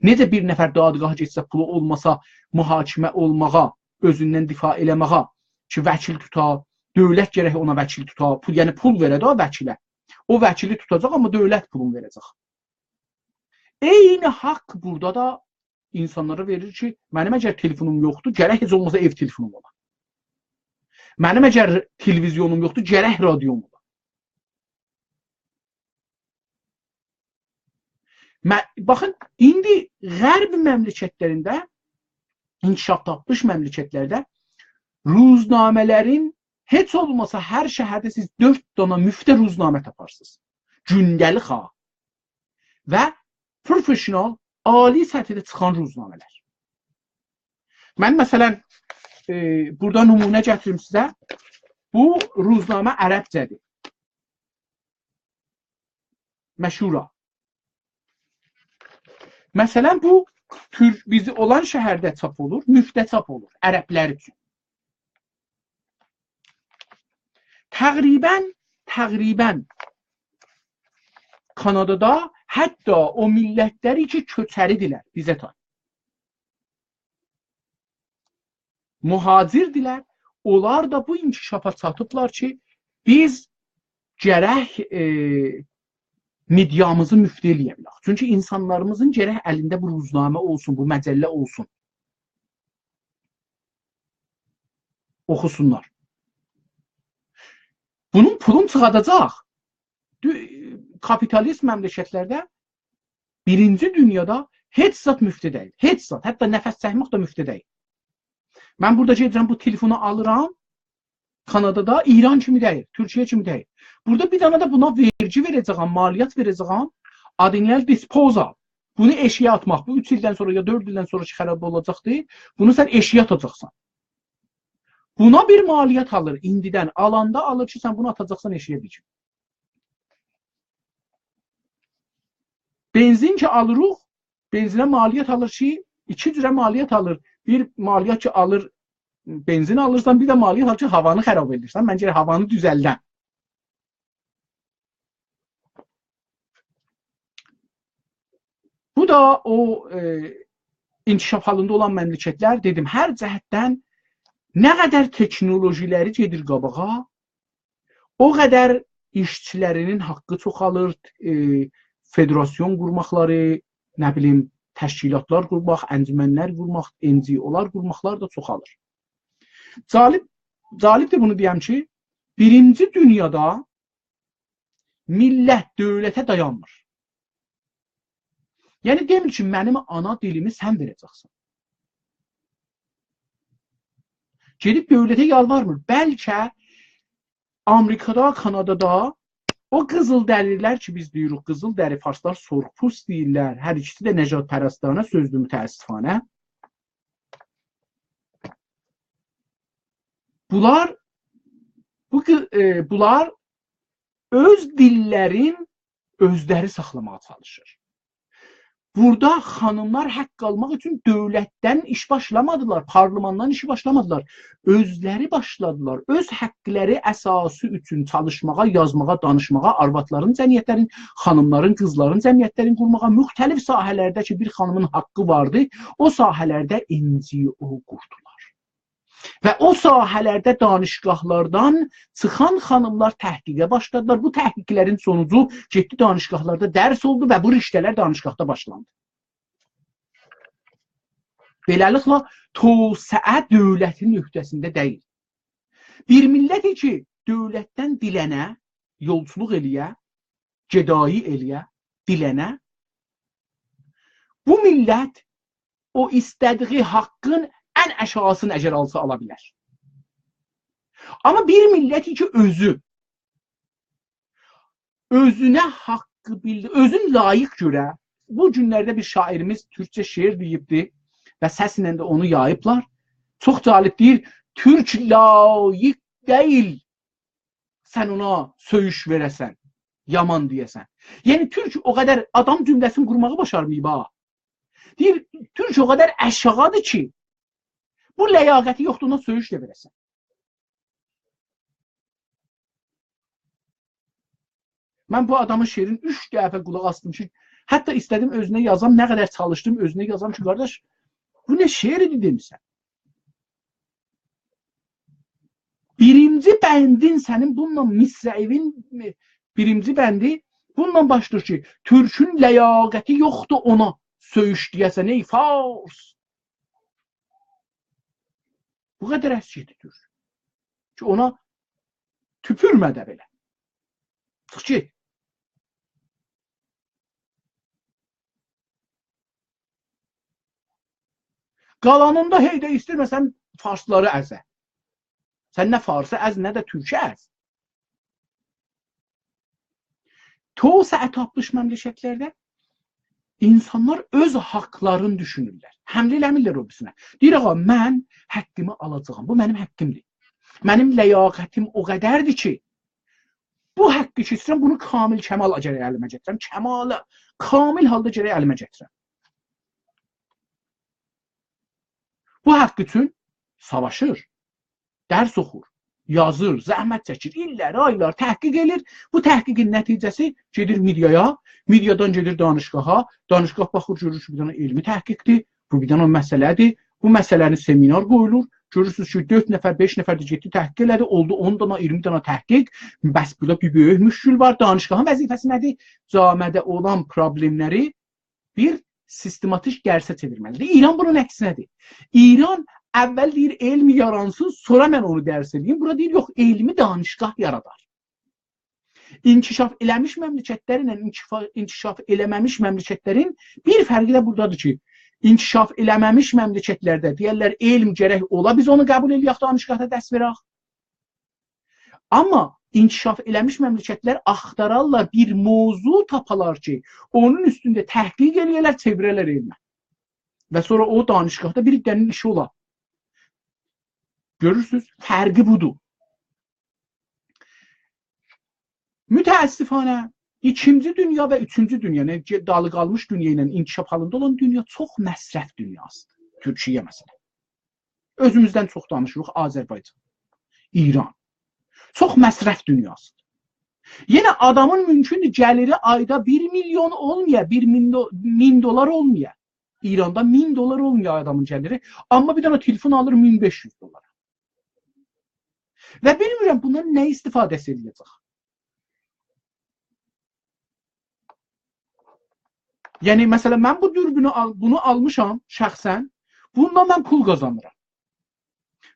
نئجه بیر نفر دادگاها گئتسه، پولو اولماسا، محاکمه اولماغا، اؤزوندن دفاع ائله‌مه‌یه کی، وکیل توتا، دؤولت گرک اونا وکیل توتا، پول، یعنی پول وئره ده او وکیله. او وکیلی توتاجاق، آمما دؤولت پولونو وئره‌جک. عینی حاق بورادا دا اینسانلارا وئریر کی، منیم اگر تلفنوم یوخدور، گرک هئچ اولماسا ائو تلفنوم اولا. منیم اگر تلویزیونوم یوخدور، گرک رادیوم اولا. مه-، باخین، ایندی غرب مملکتلرینده، انکشاف تاپمیش مملکتلرده روزنامه‌لرین هئچ اولماسا هر شهرده سیز دؤرد دانا مفته روزنامه تاپارسینیز. گونده‌لیک ها. و پروفشنال، عالی سطحده چیخان روزنامه‌لر. من، مثلا، ائ، بورادا نمونه گتیریم سیزه. بو روزنامه عربجه‌دیر. مشهورا. مثلا، بو تور-، بیزی اولان شهرده چاپ اولور، مفته چاپ اولور، عربلر اوچون. تقریبا، تقریبا کانادادا حتی او میللتلری کی، کؤچری‌دیرلر، بیزه تای مهاجردیرلر، اونلار دا بو انکشافا چاتیبلار کی، بیز گرک، ائ، مئدیامیزی مفت ائله‌یه بیلک. چونکی اینسانلاریمیزین گرک الینده بو روزنامه اولسون، بو مجله اولسون. اوخوسونلار. بونون پولون چیخاداجاق. دو-، کاپیتالیست مملکتلرده، بیرینجی دونیادا هئچ زاد مفت دئییل. هئچ زاد. حتی نفس چکمک ده مفت دئییل. من بورادا گئدیرم، بو تلفونو آلیرام. کانادادا ایران کیمی دئییل، تورکیه کیمی دئییل. بورادا بیر دنه ده بونا وئرگی وئره‌جه‌یم، مالیات وئره‌جه‌یم. آدینی disposal. بونو ائشیگه آتماق، بو اوچ ایلدن سونرا یا دؤرد ایلدن سونرا کی خراب اولاجاقدیر، بونو سن ائشیگه آتاجاقسان. بونا بیر مالیات آلیر ایندیدن. آلاندا آلیر کی، سن بونو آتاجاقسان ائشیگه بیر گون. بنزین کی آلیریق، بنزینه مالیات آلیر کی، ایکی جوره مالیات آلیر. بیر مالیات کی آلیر، بنزین آلیرسان، بیر ده مالیات آلیر کی، هاوانی خراب ائدیرسن. من گرک هاوانی دوزلدم. بو دا او، ائ، انکشاف حالیندا اولان مملکتلر، دئدیم، هر جهتدن نه قدر تکنولوژی‌لری گئدیر قاباغا، او قدر ایشچی‌لری‌نین حاققی چوخالیر، ائ، فدراسیون قورماقلاری، نه بیلیم، تشکیلاتلار قورماق، انجمنلر قورماق، NGO-لار قورماقلار دا چوخالیر. جالب، جالبدیر بونو دئیم کی، بیرینجی دونیادا میللت دؤولته دایانمیر. یعنی دئمیر کی، منیم آنا دیلیمی سن وئره‌جکسن. گئدیب دؤولته یالوارمیر. بلکه آمریکادا، کانادادا او قیزیل‌دری‌لر کی، بیز دئییریک قیزیل‌دری، فارسلار سرخ‌پوست دئییرلر. هر ایکیسی ده نژادپرستانه سؤزدور، متأسفانه. بونلار، بو قی-، ائ، بونلار اؤز دیللرین اؤزلری ساخلاماغا چالیشیر. بورادا خانیملار حاق آلماق اوچون دؤولتدن ایش باشلامادیلار، پارلماندان ایشی باشلامادیلار. اؤزلری باشلادیلار. اؤز حاقلاری اساسی اوچون چالیشماغا، یازماغا، دانیشماغا، آروادلارین جمعیتلرین، خانیملارین، قیزلارین جمعیتلرین قورماغا، مختلف ساحه‌لرده کی، بیر خانیمین حاققی واردی، او ساحه‌لرده NGO قوردولار. و او ساحه‌لرده دانشگاهلاردان چیخان خانیملار تحقیقه باشلادیلار. بو تحقیقلرین سونوجو گئتدی دانشگاهلاردا درس اولدو و بو رشته‌لر دانشگاهدا باشلاندی. بئله‌لیکله، توسعه دؤولتین عهده‌سینده دئییل. بیر میللت کی، دؤولتدن دیلنه، یولچولوق ائله‌یه، گدایی ائله‌یه، دیلنه، بو میللت او ایسته‌دیگی حاققین ان آشاغیسینی اگر آلسا، آلا بیلر. آمما بیر میللت کی، اؤزو، اؤزونه حاققی بیلدی، اؤزون لایق گؤره، بو گونلرده بیر شاعیریمیز تورکجه شعر دئییبدی و سسله ده اونو یاییبلار. چوخ جالب، دئییر: «تورک لایق دئییل سن اونا سؤیوش وئره‌سن، یامان دئیه‌سن.» یعنی، تورک او قدر، آدام جمله‌سینی قورماغی باشارماییب ها. دئییر، تورک او قدر آشاغیدیر کی، بو لیاقتی یوخدور، اونا سؤیوش ده وئره‌سن. من بو آدامین شعرین اوچ دفعه قولاق آسدیم کی، حتی ایسته‌دیم اؤزونه یازام، نه قدر چالیشدیم اؤزونه یازام کی، قارداش، بو نه شعر ایدی دئمیسن؟ بیرینجی بندین سنین بونونلا مصرعین، بیرینجی بندی بونونلا باشلاییر کی، تورکون لیاقتی یوخدور اونا سؤیوش دئیه‌سن، ای فارس. بو قدر اسکیکدیر تورک کی، اونا توپورمه ده بئله. چیخ گئت. قالانیندا هئی ده ایسته‌مه‌سن فارسلاری ازه. سن نه فارسی از، نه ده تورکو از. توسعه تاپمیش مملکتلرده اینسانلار اؤز حاقلارینی دوشونورلر. حمله ائله‌میرلر او بیریسینه. دئییر: «آغا، من حاققیمی آلاجاغام. بو منیم حاققیمدیر. منیم لیاقتیم او قدردیر کی، بو حاققی کی ایسته‌ییرم، بونو کامل کمال گرک الیمه گتیرم. کمال، کامل حالدا گرک الیمه گتیرم.» بو حاق اوچون ساواشیر، درس اوخور، یازیر، زحمت چکیر، ایللر، آیلار تحقیق ائله‌ییر. بو تحقیقین نتیجه‌سی گئدیر مئدیایا، مئدیادان گئدیر دانشگاها، دانشگاه باخیر، گؤرور کی، بیر دنه علمی تحقیقدیر، بو بیر دنه مسئله‌دیر، بو مسئله‌نی سمینار قویولور، گؤرورسونوز کی، دؤرد نفر، بئش نفر ده گئتدی، تحقیق ائله‌دی، اولدو اون دانا، اییرمی دانا تحقیق. بس بورادا بیر بؤیوک مشکل وار. دانشگاهین وظیفه‌سی نه‌دیر؟ جامعه‌ده اولان پروبلئملری بیر سیستماتیک درسه چئویرمه‌لیدیر. ایران بونون عکسینه‌دیر. ایران اول دئییر، علم یارانسین، سونرا من اونو درس ائله‌ییم. بورا دئییر، یوخ، علمی دانشگاه یارادار. انکشاف ائله‌میش مملکتلرله انکشاف، انکشاف ائله‌مه‌میش مملکتلرین بیر فرقی ده بورادادیر کی، انکشاف ائله‌مه‌میش مملکتلرده دئیرلر، علم گرک اولا، بیز اونو قبول ائله‌یک، دانشگاهدا درس وئرک. آمما انکشاف ائله‌میش مملکتلر آختارارلار، بیر موضوع تاپالار کی، اونون اوستونده تحقیق ائله‌یه‌لر، چئویره‌لر علمه. و سونرا او دانشگاهدا بیر عده‌نین ایشی اولا. گؤرورسونوز، فرقی بودور. متأسفانه ایکینجی دونیا و اوچونجو دونیا، یعنی کی، دالی قالمیش دونیا ایله انکشاف حالیندا اولان دونیا چوخ مصرف دونیاسیدیر. تورکیه، مثلا. اؤزوموزدن چوخ دانیشیریق، آذربایجان، ایران. چوخ مصرف دونیاسیدیر. یئنه آدامین مومکوندور گلیری آیدا بیر میلیون اولمایا، بیر مین دو-، مین دلار اولمایا. ایراندا مین دلار اولمایا آدامین گلیری، آمما بیر دنه تلفن آلیر مین بئش یوز دلارا. و بیلمیرم بوندان نه استفاده‌سی ائله‌یه‌جک. یعنی، مثلا، من بو دوربینو آل-، بونو آلمیشام شخصا. بوندان من پول قازانیرام.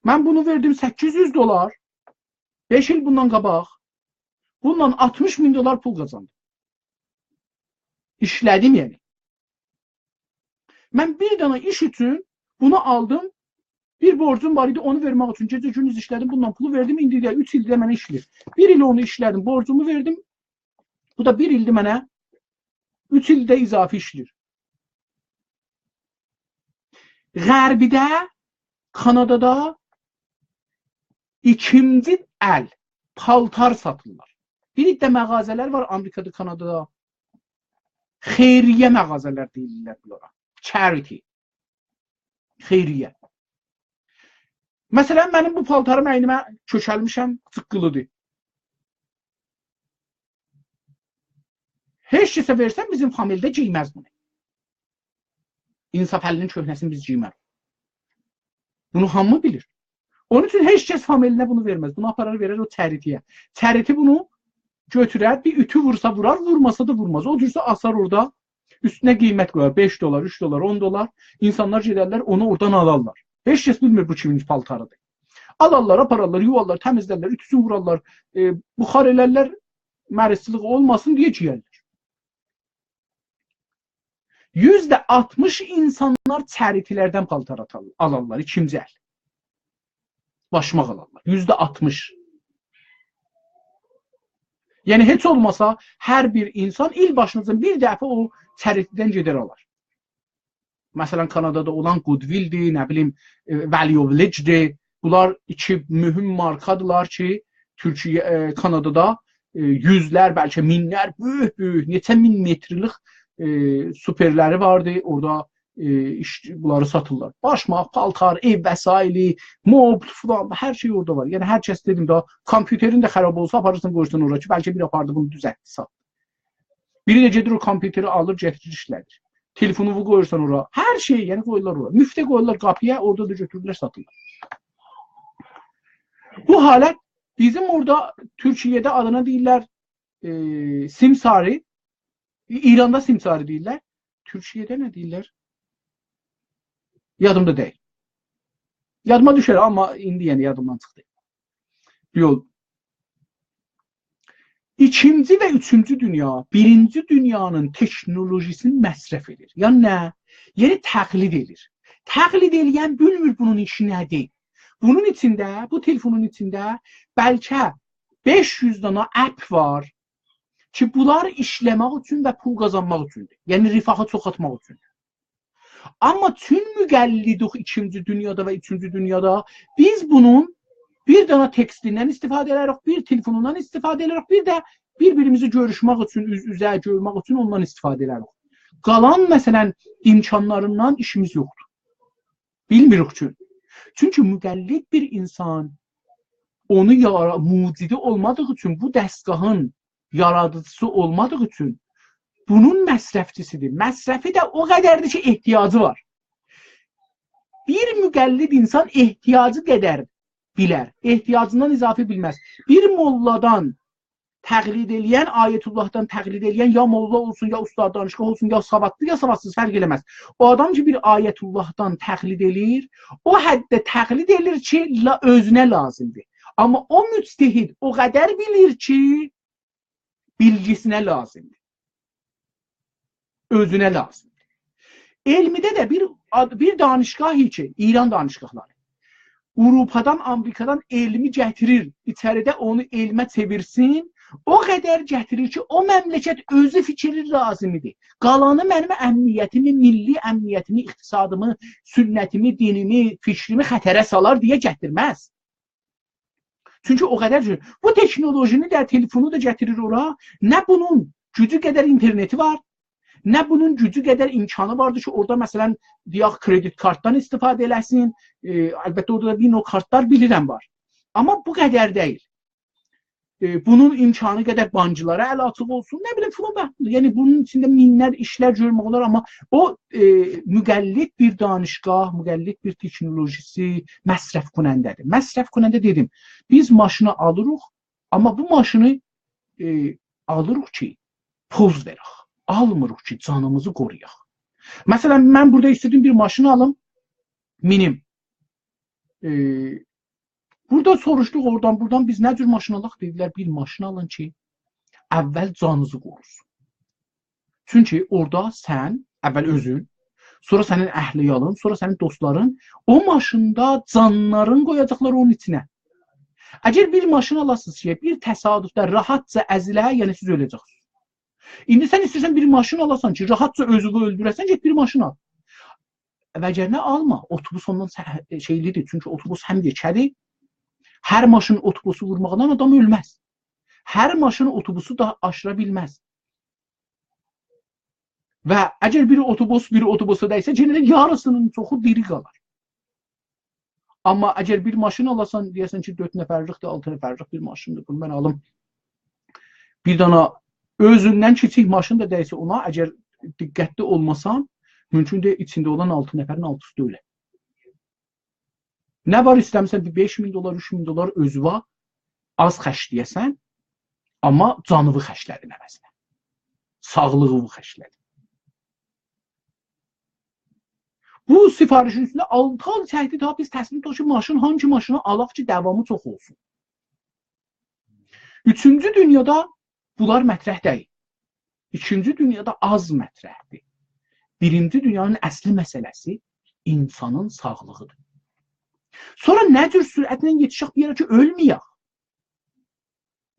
من بونو وئردیم سککیز یوز دلار. بئش ایل بوندان قاباق بوندان آلتمیش مین دلار پول قازاندیم. ایشله‌دیم، یعنی. من بیر دنه ایش اوچون بونو آلدیم. بیر بورجوم وار ایدی، اونو وئرمک اوچون گئجه گوندوز ایشله‌دیم، بوندان پولو وئردیم، ایندی ده اوچ ایلدیر منه ایشله‌ییر. بیر ایل اونو ایشله‌دیم، بورجومو وئردیم. بو دا بیر ایلدیر منه، اوچ ایل ده اضافی ایشله‌ییر. غربیده، کانادادا ایکینجی ال پالتار ساتیرلار. بیر عده مغازه‌لر وار آمریکادا، کانادادا. خیریه مغازه‌لر دئییرلر بونلارا. Charity. خیریه. مثلا، منیم بو پالتاریم، اینیمه کؤکلمیشم، جیققیلیدیر. هئچ کسه وئرسن، بیزیم فامیلده گئیمز بونو. انصافعلی‌نین کؤهنه‌سینی بیز گئیمریک. بونو هامی بیلیر. اونون اوچون هئچ کس فامیلینه بونو وئرمز. بونو آپارار، وئرر او چریتی‌یه. چریتی بونو گؤتورر، بیر اوتو وورسا وورار، وورماسا دا وورماز. او جورسه آسار اورادا، اوستونه قیمت قویار. بئش دلار، اوچ دلار، اون دلار. اینسانلار گئدرلر، اونو اورادان آلارلار. هئچ کس بیلمیر بو کیمین پالتاریدیر. آلارلار، آپارارلار، یووارلار، تمیزلرلر، اوتوسونو وورارلار، ائ، بخار ائلرلر، مریضچیلیق اولماسین دئیه گئیرلر. یوزده آلتمیش اینسانلار چریتی‌لردن پالتار آتار-، آلارلار، ایکینجی ال. باشماق آلارلار. یوزده آلتمیش. یعنی، هئچ اولماسا، هر بیر اینسان ایل باشینا بیر دفعه او چریتی‌دن گئدر آلار. مثلا، کانادادا اولان Goodwill-دیر، نه بیلیم، ائ، Value Village-دیر. بونلار ایکی مهم مارکادیرلار کی، تورکیه، ائ، کانادادا، ائ، یوزلر، بلکه مینلر، بؤیوک-بؤیوک، نئچه مین مترلیک، ائ، سوپرلری واردی. اورادا، ائ، ایش، بونلاری ساتیرلار. باشماق، پالتار، ائو وسایلی، مبل فلان، هر شئی اورادا وار. یعنی، هر کس، دئدیم ده، کامپیوترین ده خراب اولسا، آپاریرسان، قویورسان اورا کی، بلکه بیری آپاردی، بونو دوزلتدی، ساتدی. بیری ده گئدیر او کامپیوتری آلیر، گتیریر، ایشله‌دیر. تلفونووو قویورسان اورا. هر شئیی، یعنی، قویورلار اورا. مفته قویورلار قاپی‌یا، اورادا دا گؤتورورلر، ساتیرلار. بو حالت بیزیم اورادا، تورکیه‌ده آدینا دئییرلر، ائ، سیمساری. ایراندا سیمساری دئییرلر. تورکیه‌ده نه دئییرلر؟ یادیمدا دئییل. یادیما دوشر، آمما ایندی، یعنی، یادیمدان چیخدی. یول. ایکینجی و اوچونجو دونیا بیرینجی دونیانین تکنولوژی‌سینی مصرف ائدیر. یعنی نه؟ یعنی تقلید ائدیر. تقلید ائله‌ین بیلمیر بونون ایشی نه‌دیر. بونون ایچینده، بو تلفونون ایچینده بلکه بئش یوز دانا اپ وار کی، بونلار ایشله‌مک اوچون و پول قازانماق اوچوندور. یعنی رفاهی چوخالتماق اوچوندور. آمما چون مقلدوق ایکینجی دونیادا و اوچونجو دونیادا، بیز بونون بیر دانا تکستیندن استفاده ائدریک، بیر تلفونوندان استفاده ائدریک، بیر ده بیر-بیریمیزی گؤروشمک اوچون، اوز-اوزه گؤرمک اوچون اوندان استفاده ائدریک. قالان، مثلا، امکانلاریندان ایشیمیز یوخدور. بیلمیریک چون. چونکی مقلد بیر اینسان، اونو یارا-، موجدی اولمادیغی اوچون، بو دستگاهین یارادیجیسی اولمادیغی اوچون بونون مصرفچی‌سیدیر. مصرفی ده او قدردیر کی، احتیاجی وار. بیر مقلد انسان احتیاجی قدر بیلر. احتیاجیندان اضافی بیلمز. بیر موللادان تقلید ائله‌ین، آیت‌اللهدان تقلید ائله‌ین، یا موللا اولسون، یا استاد دانشگاه اولسون، یا سوادلی، یا سوادسیز، فرق ائله‌مز. او آدام کی، بیر آیت‌اللهدان تقلید ائله‌ییر، او حدده تقلید ائله‌ییر کی، لا-، اؤزونه لازیمدیر. آمما او مجتهد او قدر بیلیر کی، بیلگیسینه لازیمدیر. اؤزونه لازیمدیر. علمیده ده بیر آد-، بیر دانشگاهی کی، ایران دانشگاهلاری، آوروپادان، آمریکادان علمی گتیریر، ایچریده اونو علمه چئویرسین، او قدر گتیریر کی، او مملکت اؤزو فیکری لازیمیدیر. قالانی منیم امنیتیمی، میللی امنیتیمی، اقتصادیمی، سنتیمی، دینیمی، فیکریمی خطره سالار دئیه گتیرمز. چونکی او قدر کی، بو تکنولوژینی ده، تلفونو دا گتیریر اورا. نه بونون گوجو قدر اینترنتی وار، نه بونون گوجو قدر امکانی واردیر کی، اورادا، مثلا، دئیک، کردیت کارتدان استفاده ائله‌سین. ائ، البته، اورادا دا بیر نوع کارتلار بیلیرم وار. آمما بو قدر دئییل. ائ، بونون امکانی قدر بانکلارا ال آچیق اولسون، نه بیلیم، فلان بهمان. یعنی، بونون ایچینده مینلر ایشلر گؤرمک اولار، آمما او، ائ، مقلد بیر دانشگاه، مقلد بیر تکنولوژیسی مصرف‌کننده‌دیر. مصرف‌کننده دئدیم، بیز ماشینی آلیریق، آمما بو ماشینی، ائ، آلیریق کی، پوز وئرک. آلمیریق کی، جانیمیزی قورویاق. مثلا، من بورادا ایسته‌دیم بیر ماشین آلیم، مینیم. ائ، بورادا سوروشدوق اورادان بورادان، بیز نه جور ماشین آلاق؟ دئدیلر، بیر ماشین آلین کی، اول جانینیزی قوروسون. چونکی اورادا سن، اول اؤزون، سونرا سنین اهل-عیالین، سونرا سنین دوستلارین او ماشیندا جانلارین قویاجاقلار اونون ایچینه. اگر بیر ماشین آلاسینیز کی، بیر تصادفده راحتجا ازیله، یعنی سیز اؤله‌جکسینیز. ایندی سن ایسته‌ییرسن بیر ماشین آلاسان کی، راحتجا اؤزونو اؤلدوره‌سن، گئت بیر ماشین آل. وگرنه آلما. اتوبوس اوندان سه-، شئیلیدیر. چونکی اتوبوس هم یئکه‌دیر، هر ماشین اتوبوسو وورماقدان آدام اؤلمز. هر ماشین اتوبوسو دا آشیرا بیلمز. و اگر بیر اتوبوس بیر اتوبوسا دَیسه، یئنه ده یاریسینین چوخو دیری قالار. آمما اگر بیر ماشین آلاسان، دئیه‌سن کی، دؤرد نفرلیکدیر، آلتی نفرلیک بیر ماشیندیر، بونو من آلیم. بیر دانا اؤزوندن کیچیک ماشین دا دَیسه اونا، اگر دقتلی اولماسان، مومکوندور ایچینده اولان آلتی نفرین آلتیسی دا اؤله. نه وار، ایسته‌میرسن بیر بئش مین دلار، اوچ مین دلار اؤزووه آز خرجله‌یه‌سن، آمما جانیوی خرجله‌دین عوضینه. ساغلیغیوی خرجله‌دین. بو سفارشین اوستونده آلتی آی چکدی، تا بیز تصمیم توتدوق کی، ماشین، هانگی ماشینی آلاق کی، داوامی چوخ اولسون. اوچونجو دونیادا بونلار مطرح دئییل. ایکینجی دونیادا آز مطرحدیر. بیرینجی دونیانین اصلی مسئله‌سی اینسانین ساغلیغیدیر. سونرا نه جور سرعتله یئتیشک بیر یئره کی، اؤلمه‌یک؟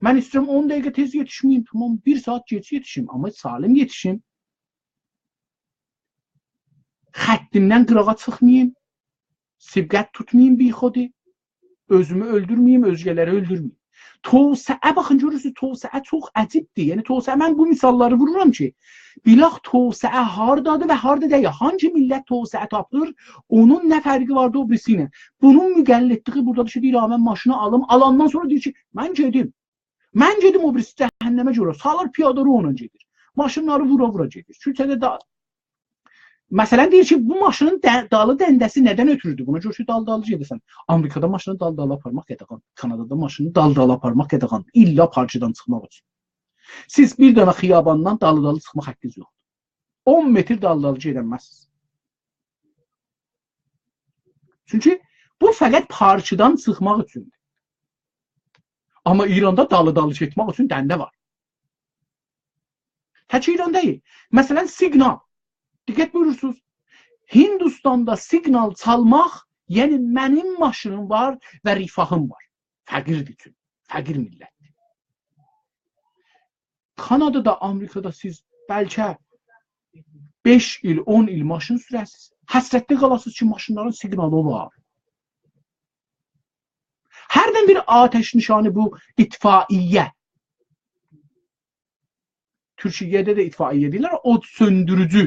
من ایسته‌ییرم اون دقیقه تئز یئتیشمه‌ییم، تامام، بیر ساعت گئج یئتیشیم، آمما سالم یئتیشیم. خطیمدن قیراغا چیخماییم، سبقت توتماییم بیخودی، اؤزومو اؤلدورمه‌ییم، اؤزگه‌لری اؤلدورمه‌ییم. توسعه، باخین، گؤرورسونوز، توسعه چوخ عجیبدیر. یعنی، توسعه، من بو مثاللاری وورورام کی، بیلاخ توسعه هاردادیر و هاردا دئییل. هانگی میللت توسعه تاپیر، اونون نه فرقی واردی او بیریسی ایله؟ بونون مقلدلیگی بورادادیر کی، دئییر: «آ، من ماشینی آلیم.» آلاندان سونرا دئییر کی، «من گئدیم. من گئدیم او بیریسی جهنمه گؤره.» سالیر پیاده رو اونونلا گئدیر. ماشینلاری وورا-وورا گئدیر. کوچه‌ده دا-، مثلا، دئییر کی، بو ماشینین ده-، دالی دنده‌سی ندن اؤتوروردو؟ بونا گؤره کی، دال-دالی گئدیرسن. آمریکادا ماشینی دال-دالی آپارماق قاداغان، کانادادا ماشینی دال-دالی آپارماق قاداغان. الّا پارکدان چیخماق اوچون. سیز بیر دنه خیاباندان دالی-دالی چیخماق حاققینیز یوخدور. اون متر دالی-دالی گئدنمزسینیز. چونکی بو فقط پارکدان چیخماق اوچوندور. آمما ایراندا دالی-دالی گئتمک اوچون دنده وار. تک ایران دئییل. مثلا، سیگنال. دقت بویورورسونوز. هندوستاندا سیگنال چالماق، یعنی منیم ماشینیم وار و رفاهیم وار. فقیردیر چون. فقیر میللتدیر. کانادادا، آمریکادا سیز بلکه بئش ایل، اون ایل ماشین سوره‌سینیز. حسرتده قالاسینیز کی، ماشینلارین سیگنالی وار. هردن بیر آتش‌نشانی بو اطفائیه. تورکیه‌ده ده اطفائیه دئییرلر، اود سؤندوروجو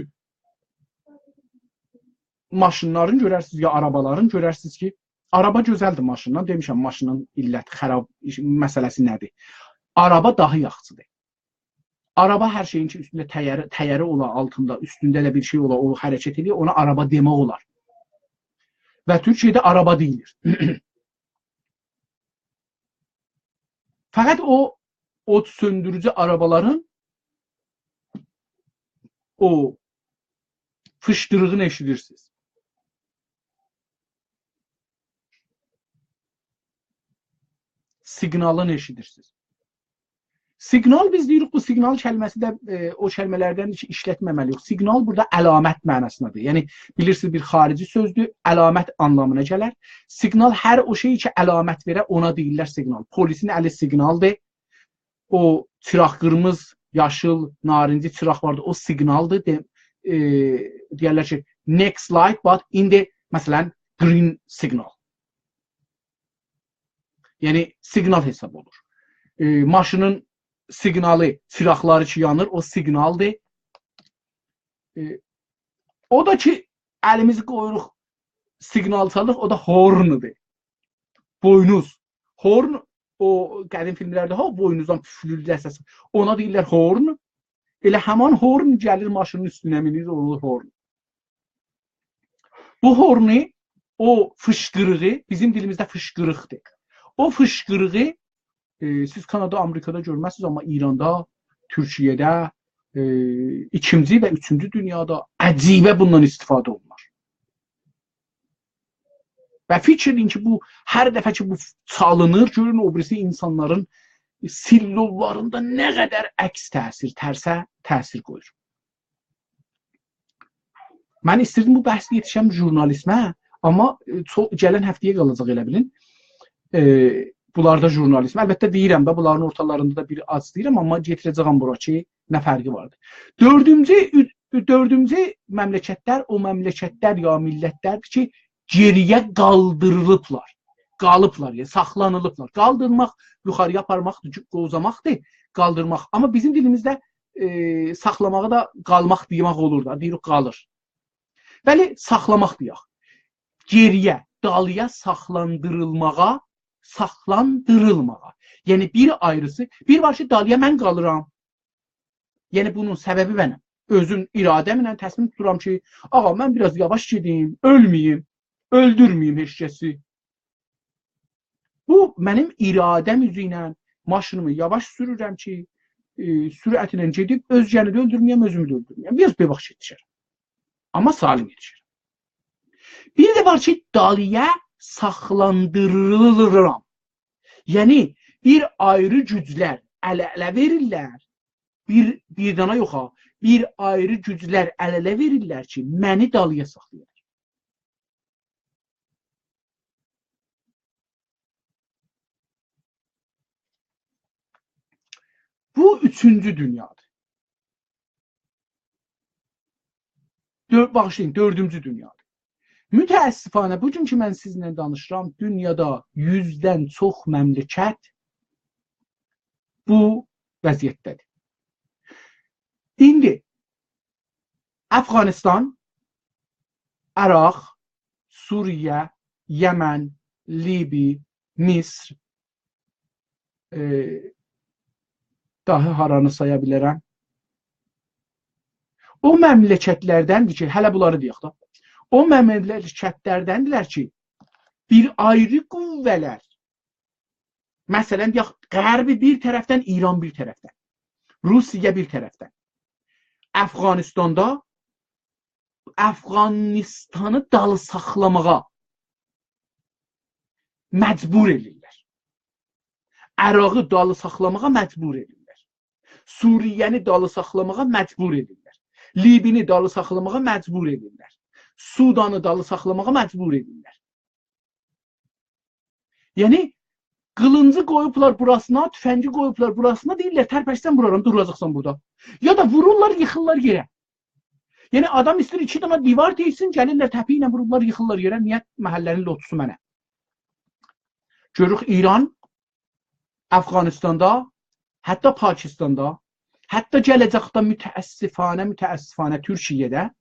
ماشینلارین گؤررسینیز، یا آرابالارین گؤررسینیز کی، آرابا گؤزلدیر ماشیندان. دئمیشم، ماشینین علت، خراب ایش، مسئله‌سی نه‌دیر؟ آرابا داها یاخشیدیر. آرابا هر شئیین کی، اوستونده تایری، تایری اولا، آلتیندا، اوستونده ده بیر شئی اولا، او حرکت ائله‌یه، اونا آرابا دئمک اولار. و تورکیه‌ده آرابا دئییلیر. فقط او اود سؤندوروجو آرابالارین او فیشقیریغینی ائشیدیرسینیز. سیگنالینی ائشیدیرسینیز. سیگنال، بیز دئییریک، بو سیگنال کلمه‌سی ده، ائ، او کلمه‌لردندیر کی، ایشلتمه‌مه‌لی‌ییک. سیگنال بورادا علامت معناسیندادیر. یعنی، بیلیرسینیز، بیر خارجی سؤزدور، علامت آنلامینا گلر. سیگنال هر او شئی کی، علامت وئره، اونا دئییرلر سیگنال. پلیسین الی سیگنالدیر. او چیراق، قیرمیزی، یاشیل، نارینجی چیراق واردی، او سیگنالدیر. دئ-، ائ، دئیرلر کی، next light, but in the، مثلا، green signal. یعنی، سیگنال حساب اولور. ائ، ماشینین سیگنالی، چیراقلاری کی یانیر، او سیگنالدیر. ائ، او دا کی، الیمیزی قویوروق، سیگنال چالیریق، او دا هورندور. بوینوز. هورن، او قدیم فیلملرده ها، بوینوزدان پوفلورلر سس. اونا دئییرلر هورن. ائله همان هورن گلیر ماشینین اوستونه مینیر، اولور هورن. بو هورنی، او فیشقیریغی، بیزیم دیلیمیزده فیشقیریقدیر. او فیشقیریغی، ائ، سیز کانادا، آمریکادا گؤرمزسینیز، آمما ایراندا، تورکیه‌ده، ائ، ایکینجی و اوچونجو دونیادا عجیبه بوندان استفاده اولونور. و فیکیر ائدین کی، بو، هر دفعه کی، بو چالینیر، گؤرون او بیریسی اینسانلارین سلوللاریندا نه قدر عکس تأثیر، ترسه تأثیر قویور. من ایستیردیم بو بحث یئتیشم ژورنالیزمه، آمما، ائ، چو-، گلن هفته‌یه قالاجاق ائله بیلین. ائ، بونلاردا ژورنالیزم. البته دئییرم ده، بونلارین اورتالاریندا دا بیر آز دئییرم، آمما گتیره‌جه‌یم بورا کی، نه فرقی واردیر. دؤردونجو، اود-، دؤردونجو مملکتلر او مملکتلر یا میللتلردیر کی، گئری‌یه قالدیریلیبلار. قالیبلار، یعنی ساخلانیلیبلار. قالدیرماق، یوخاری‌یا آپارماقدیر، قووزاماقدیر، قالدیرماق. آمما بیزیم دیلیمیزده، ائ، ساخلاماغی دا قالماق دئمک اولور دا، دئییریک قالیر. بلی، ساخلاماق دئیک. گئری‌یه، دالی‌یا ساخلاندیریلماغا، ساخلاندیریلماغا. یعنی بیر آیریسی، بیر وار کی، دالی‌یا من قالیرام. یعنی بونون سببی منم. اؤزوم اراده‌مله تصمیم توتورام کی، آغا، من بیر آز یاواش گئدیم، اؤلمه‌ییم، اؤلدورمه‌ییم هئچ کسی. بو منیم اراده‌م اوزو ایله ماشینیمی یاواش سورورم کی، ائ، سرعتله گئدیب اؤزگه‌نی ده اؤلدورمه‌یم، اؤزومو ده اؤلدورمه‌یم. بیر آز بئواخ یئتیشرم. آمما سالم یئتیشرم. بیر ده وار کی، دالی‌یا ساخلاندیریلیرام. یعنی، بیر آیری گوجلر ال-اله وئریرلر. بیر، بیر دانا یوخ ها. بیر آیری گوجلر ال-اله وئریرلر کی، منی دالی‌یا ساخلایالار. بو اوچونجو دونیادیر. دؤ-، باغیشلایین، دؤردونجو دونیادیر. متأسفانه، بو گون کی من سیزینله دانیشیرام، دونیادا یوزدن چوخ مملکت بو وضعیتده‌دیر. ایندی افغانستان، عراق، سوریه، یمن، لیبی، مصر، ائ، داها هارانی سایا بیلرم؟ او مملکتلردندیر کی، هله بونلاری دئیک ده. او مملکتلردندیرلر کی، بیر آیری قوه‌لر، مثلا، دئیک، غربی بیر طرفدن، ایران بیر طرفدن، روسیه بیر طرفدن، افغانستاندا افغانستانی دالی ساخلاماغا مجبور ائدیرلر. عراقی دالی ساخلاماغا مجبور ائدیرلر. سوریه‌نی دالی ساخلاماغا مجبور ائدیرلر. لیبینی دالی ساخلاماغا مجبور ائدیرلر. سودانی دالی ساخلاماغا مجبور ائدیرلر. یعنی، قیلینجی قویوبلار بوراسینا، توفنگی قویوبلار بوراسینا، دئییرلر، «ترپشسن وورارام، دوراجاقسان بورادا.» یا دا وورورلار، ییخیرلار یئره. یعنی، آدام ایسته‌ییر ایکی دنه دیوار تئکسین، گلیرلر تپیک ایله ووروبلار، ییخیرلار یئره. نییه؟ محله‌نین لوتوسو منم. گؤروروک ایران، افغانستاندا، حتی پاکستاندا، حتی گله‌جکده متأسفانه، متأسفانه تورکیه‌ده،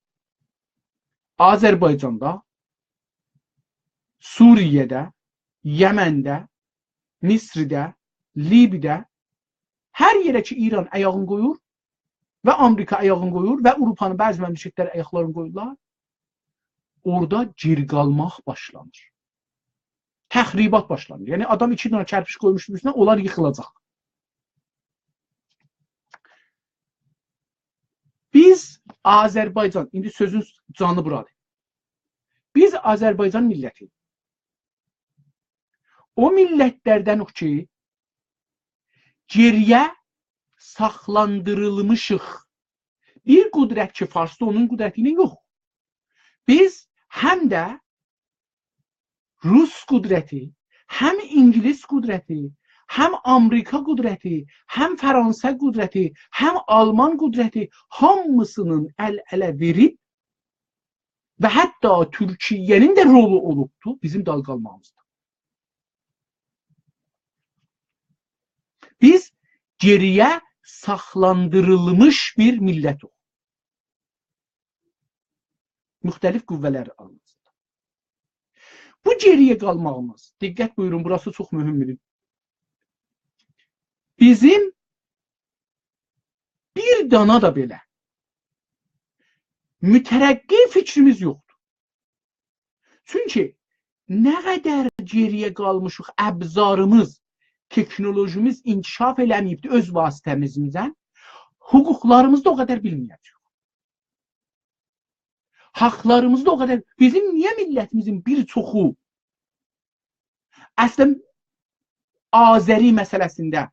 آذربایجاندا، سوریه‌ده، یمنده، مصرده، لیبیده، هر یئره کی ایران آیاغینی قویور و آمریکا آیاغینی قویور و آوروپانین بعضی مملکتلری آیاقلارینی قویورلار، اورادا گیر قالماق باشلانیر. تخریبات باشلانیر. یعنی، آدام ایکی دنه کرپیچ قویموشدو اوستونه، اونلار ییخیلاجاق. بیز آذربایجان، ایندی سؤزون جانی بورادیر. بیز آذربایجان میللتی، او میللتلردنیک کی، گئری‌یه ساخلاندیریلمیشیق. بیر قدرت کی، فارسدا، اونون قدرتی ایله یوخ. بیز هم ده روس قدرتی، هم اینگیلیس قدرتی، هم آمریکا قدرتی، هم فرانسه قدرتی، هم آلمان قدرتی، هامیسینین ال-اله وئریب و حتی تورکیه‌نین ده رولو اولوبدو بیزیم دال قالماغیمیزدا. بیز گئری‌یه ساخلاندیریلمیش بیر میللتیک. مختلف قوه‌لر آراسیندا. بو گئری‌یه قالماغیمیز، دقت بویورون، بوراسی چوخ مهمدور. بیزیم بیر دانا دا بئله مترقی فیکریمیز یوخدور. چونکی نه قدر گئری‌یه قالمیشیق، ابزاریمیز، تکنولوژیمیز انکشاف ائله‌مه‌ییبدیر اؤز واسطه‌میزله، حقوقلاریمیزی دا او قدر بیلمه‌یه‌جه‌ییک. حاقلاریمیزی دا او قدر، بیزیم نییه میللتیمیزین بیر چوخو اصلاً آذری مسئله‌سینده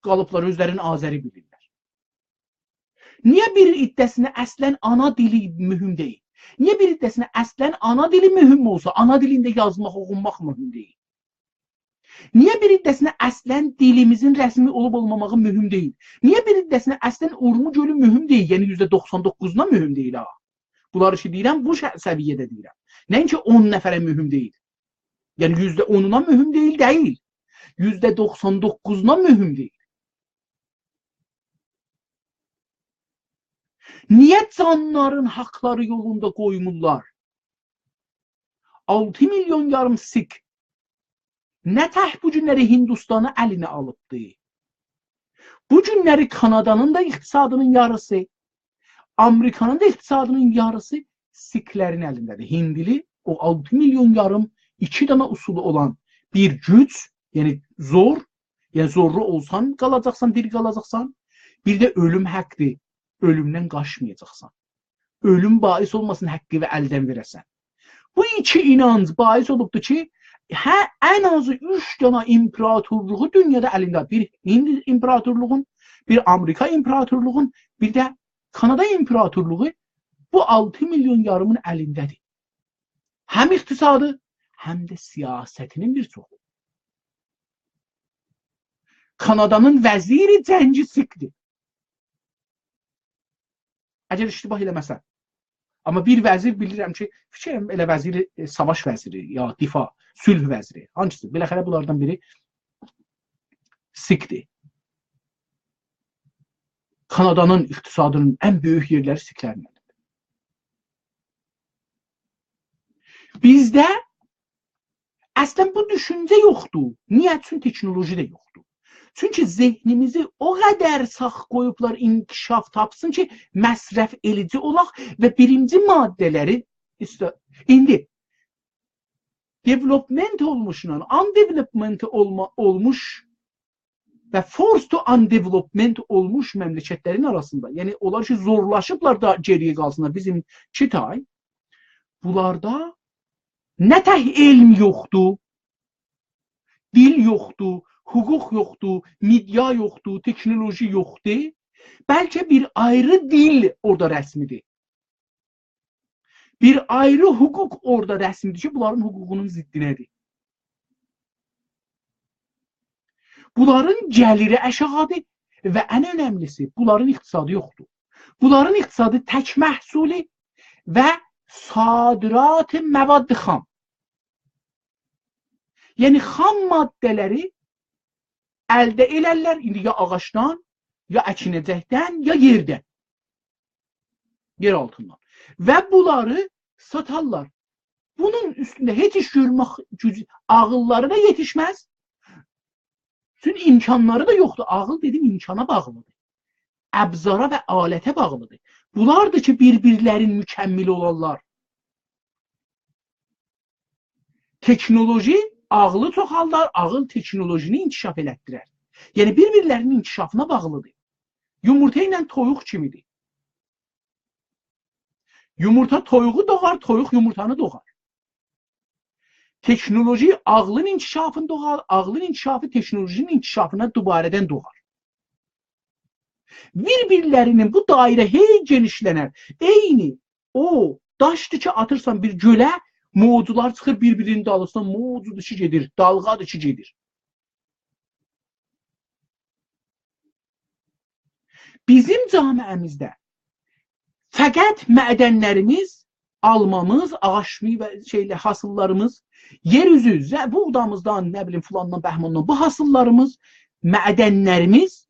قالیبلار، اؤزلرینی آذری بیلیرلر؟ نییه بیر عده‌سینه اصلاً آنا دیلی مهم دئییل؟ نییه بیر عده‌سینه اصلاً آنا دیلی مهم اولسا، آنا دیلینده یازماق، اوخوماق مهم دئییل؟ نییه بیر عده‌سینه اصلاً دیلیمیزین رسمی اولوب اولماماغی مهم دئییل؟ نییه بیر عده‌سینه اصلاً اورمو گؤلو مهم دئییل؟ یعنی یوزده دوخسان دوققوزونا مهم دئییل ها. بونلاری کی دئییرم، بو شه-، سویه‌ده دئییرم. نه اینکی اون نفره مهم دئییل. یعنی یوزده اونونا مهم دئییل، دئییل. یوزده دوخسان دوققوزونا مهم دئییل. نییه جانلارین حاقلاری یولوندا قویمورلار؟ آلتی میلیون یاریم سیک نه تک بو گونلری هندوستانی الینه آلیبدی. بو گونلری کانادانین دا اقتصادینین یاریسی، آمریکانین دا اقتصادینین یاریسی سیکلرین الینده‌دیر. هندلی او آلتی میلیون یاریم، ایکی دنه اصولو اولان بیر گوج، یعنی زور، یعنی زورلو اولسان قالاجاقسان، دیری قالاجاقسان. بیر ده اؤلوم حاقدیر، اؤلومدن قاچمایاجاقسان. اؤلوم باعث اولماسین حاققی و الدن وئره‌سن. بو ایکی اینانج باعث اولوبدور کی، هه، ان آزی اوچ دنه ایمپراتورلوغو دونیادا الینده. بیر هند ایمپراتورلوغون، بیر آمریکا ایمپراتورلوغون، بیر ده کانادا ایمپراتورلوغو بو آلتی میلیون یاریمین الینده‌دیر. هم اقتصادی، هم ده سیاستینین بیر چوخو. کانادانین وزیر جنگی سیکدیر. اگر اشتباه ائله‌مه‌سم. آمما بیر وزیر بیلیرم کی، فیکریم ائله وزیر، ائ، ساواش وزیری، یا دفاع، صلح وزیری، هانسیسی، بالاخره بونلاردان بیری سیکدیر. کانادانین اقتصادینین ان بؤیوک یئرلری سیکلرینن. بیزده اصلاً بو دوشونجه یوخدور. نییه؟ چون تکنولوژی ده یوخدور. چونکی ذهنیمیزی او قدر ساخ قویوبلار انکشاف تاپسین کی، مصرف ائدیجی اولاق و بیرینجی ماده‌لری ایسته-، ایندی development اولموشلا undevelopment اولما-، اولموش و forced to undevelopment اولموش مملکتلرین آراسیندا، یعنی اونلار کی، زورلاشیبلار دا گئری‌یه قالسینلار، بیزیم ایکی تای، بونلاردا نه تک علم یوخدور، دیل یوخدور، حقوق یوخدور، مدیا یوخدور، تکنولوژی یوخدور، بلکه بیر آیری دیل اورادا رسمیدیر. بیر آیری حقوق اورادا رسمیدیر کی، بونلارین حقوقونون ضدینه‌دیر. بونلارین گلیری آشاغیدیر و ان اؤنملیسی، بونلارین اقتصادی یوخدور. بونلارین اقتصادی تک محصولی و صادرات مواد خام. یعنی خام ماده‌لری الده ائلرلر، ایندی یا آغاجدان، یا اکینه‌جکدن، یا یئردن. یئر آلتیندان. و بونلاری ساتارلار. بونون اوستونده هئچ ایش گؤرمک گوجو، عاغیللاری دا یئتیشمز. چون امکانلاری دا یوخدور. عاغیل دئدیم، امکانا باغلیدیر. ابزارا و آلته باغلیدیر. بونلاردیر کی، بیر-بیرلرین مکملی اولارلار. تکنولوژی عاغلی چوخالدار، عاغیل تکنولوژینی انکشاف ائلتدیرر. یعنی، بیر-بیرلری‌نین انکشافینا باغلیدیر. یومورتا ایله تویوق کیمیدیر. یومورتا تویوغو دوغار، تویوق یومورتانی دوغار. تکنولوژی عاغلین انکشافینی دوغار، عاغلین انکشافی تکنولوژینین انکشافینا دوباره‌دن دوغار. بیر-بیرلری‌نین بو دایره هئی گئنیشلنر. عینی او داشدیر کی، آتیرسان بیر گؤله، موجلار چیخیر بیر-بیرینین دالیسینا، موجدور کی گئدیر، دالغادیر کی گئدیر. بیزیم جامعه‌میزده فقط معدنلریمیز، آلمامیز، آغاج میوه، شئیله، حاصیللاریمیز، یئر اوزو، زه-، بوغدامیزدان، نه بیلیم، فلاندان، بهماندان، بو حاصیللاریمیز، معدنلریمیز،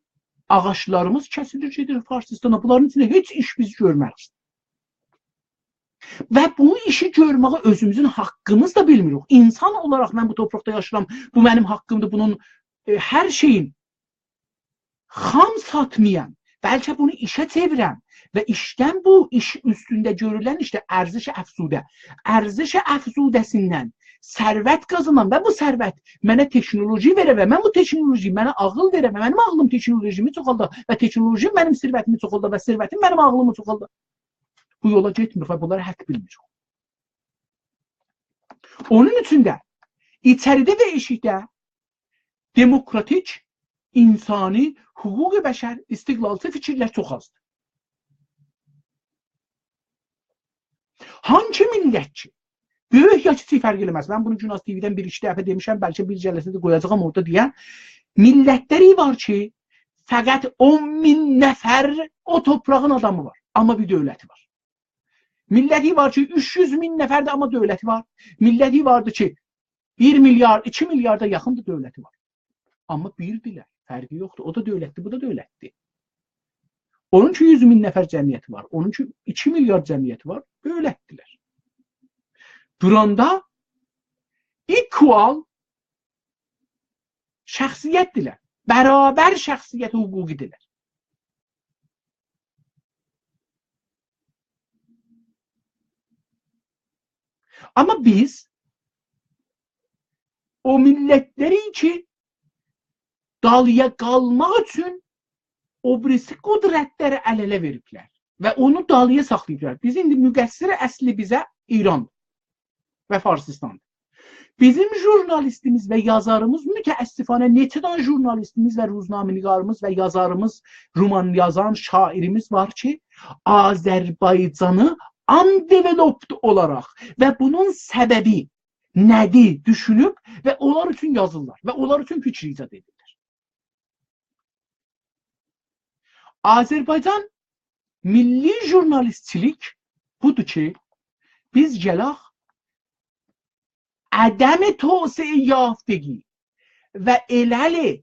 آغاجلاریمیز کسیلیر، گئدیر فارسیستانا. بونلارین ایچینده هئچ ایش بیز گؤرمریک. و بو ایشی گؤرمه‌یه اؤزوموزون حاققیمیز دا بیلمیریک. اینسان اولاراق من بو تورپاقدا یاشاییرام، بو منیم حاققیمدیر، بونون، ائ، هر شئیین خام ساتمایام، بلکه بونو ایشه چئویرم و ایشدن بو ایش اوستونده گؤرولن ایشده ارزش افزوده، ارزش افزوده‌سیندن ثروت قازانام و بو ثروت منه تکنولوژی وئره و من بو تکنولوژی منه عاغیل وئره و منیم عاغلیم تکنولوژیمی چوخالدا و تکنولوژیم منیم ثروتیمی چوخالدا و ثروتیم منیم عاغلیمی چوخالدا. بو یولا گئتمیر و بونلارا حاق بیلمیر. اونون اوچون ده ایچریده و ائشیکده دموکراتیک، اینسانی، حقوق بشر، استقلالچی فیکیرلر چوخ آزدیر. هانسی میللت کی، بؤیوک یا کیچیک فرق ائله‌مز. من بونو گوناز تی‌وی‌دن بیر-ایکی دفعه دئمیشم، بلکه بیر جلسه ده قویاجاغام اورادا دئیم. میللتلری وار کی، فقط اون مین نفر او تورپاغین آدامی وار، آمما بیر دؤولتی وار. میللتی وار کی، اوچ یوز مین نفردیر، آمما دؤولتی وار. میللتی واردیر کی، بیر میلیارد، ایکی میلیاردا یاخیندیر، دؤولتی وار. آمما بیردیرلر، فرقی یوخدور. او دا دؤولتدیر، بو دا دؤولتدیر. اونون کی، یوز مین نفر جمعیتی وار، اونون کی، ایکی میلیارد جمعیتی وار، دؤولتدیرلر. دوراندا equal شخصیتدیرلر، برابر شخصیت حقوقی‌دیرلر. آمما بیز او میللتلری کی، دالییا قالماق اوچون او بیریسی قدرتلری ال-اله وئریبلر و اونو دالییا ساخلاییبلار. بیز ایندی مقصر اصلی بیزه ایران و فارسیستاندیر. بیزیم ژورنالیستیمیز و یازاریمیز، متأسفانه نئچه دنه ژورنالیستیمیز و روزنامه‌نگاریمیز و یازاریمیز، رومان یازان شاعیریمیز وار کی، آذربایجانی undeveloped اولاراق و بونون سببی نه‌دیر دوشونوب و اونلار اوچون یازیرلار و اونلار اوچون فیکیر ایجاد ائدیرلر. آذربایجان میللی ژورنالیستچیلیک بودور کی، بیز گلک عدم توسعه یافتگی و علل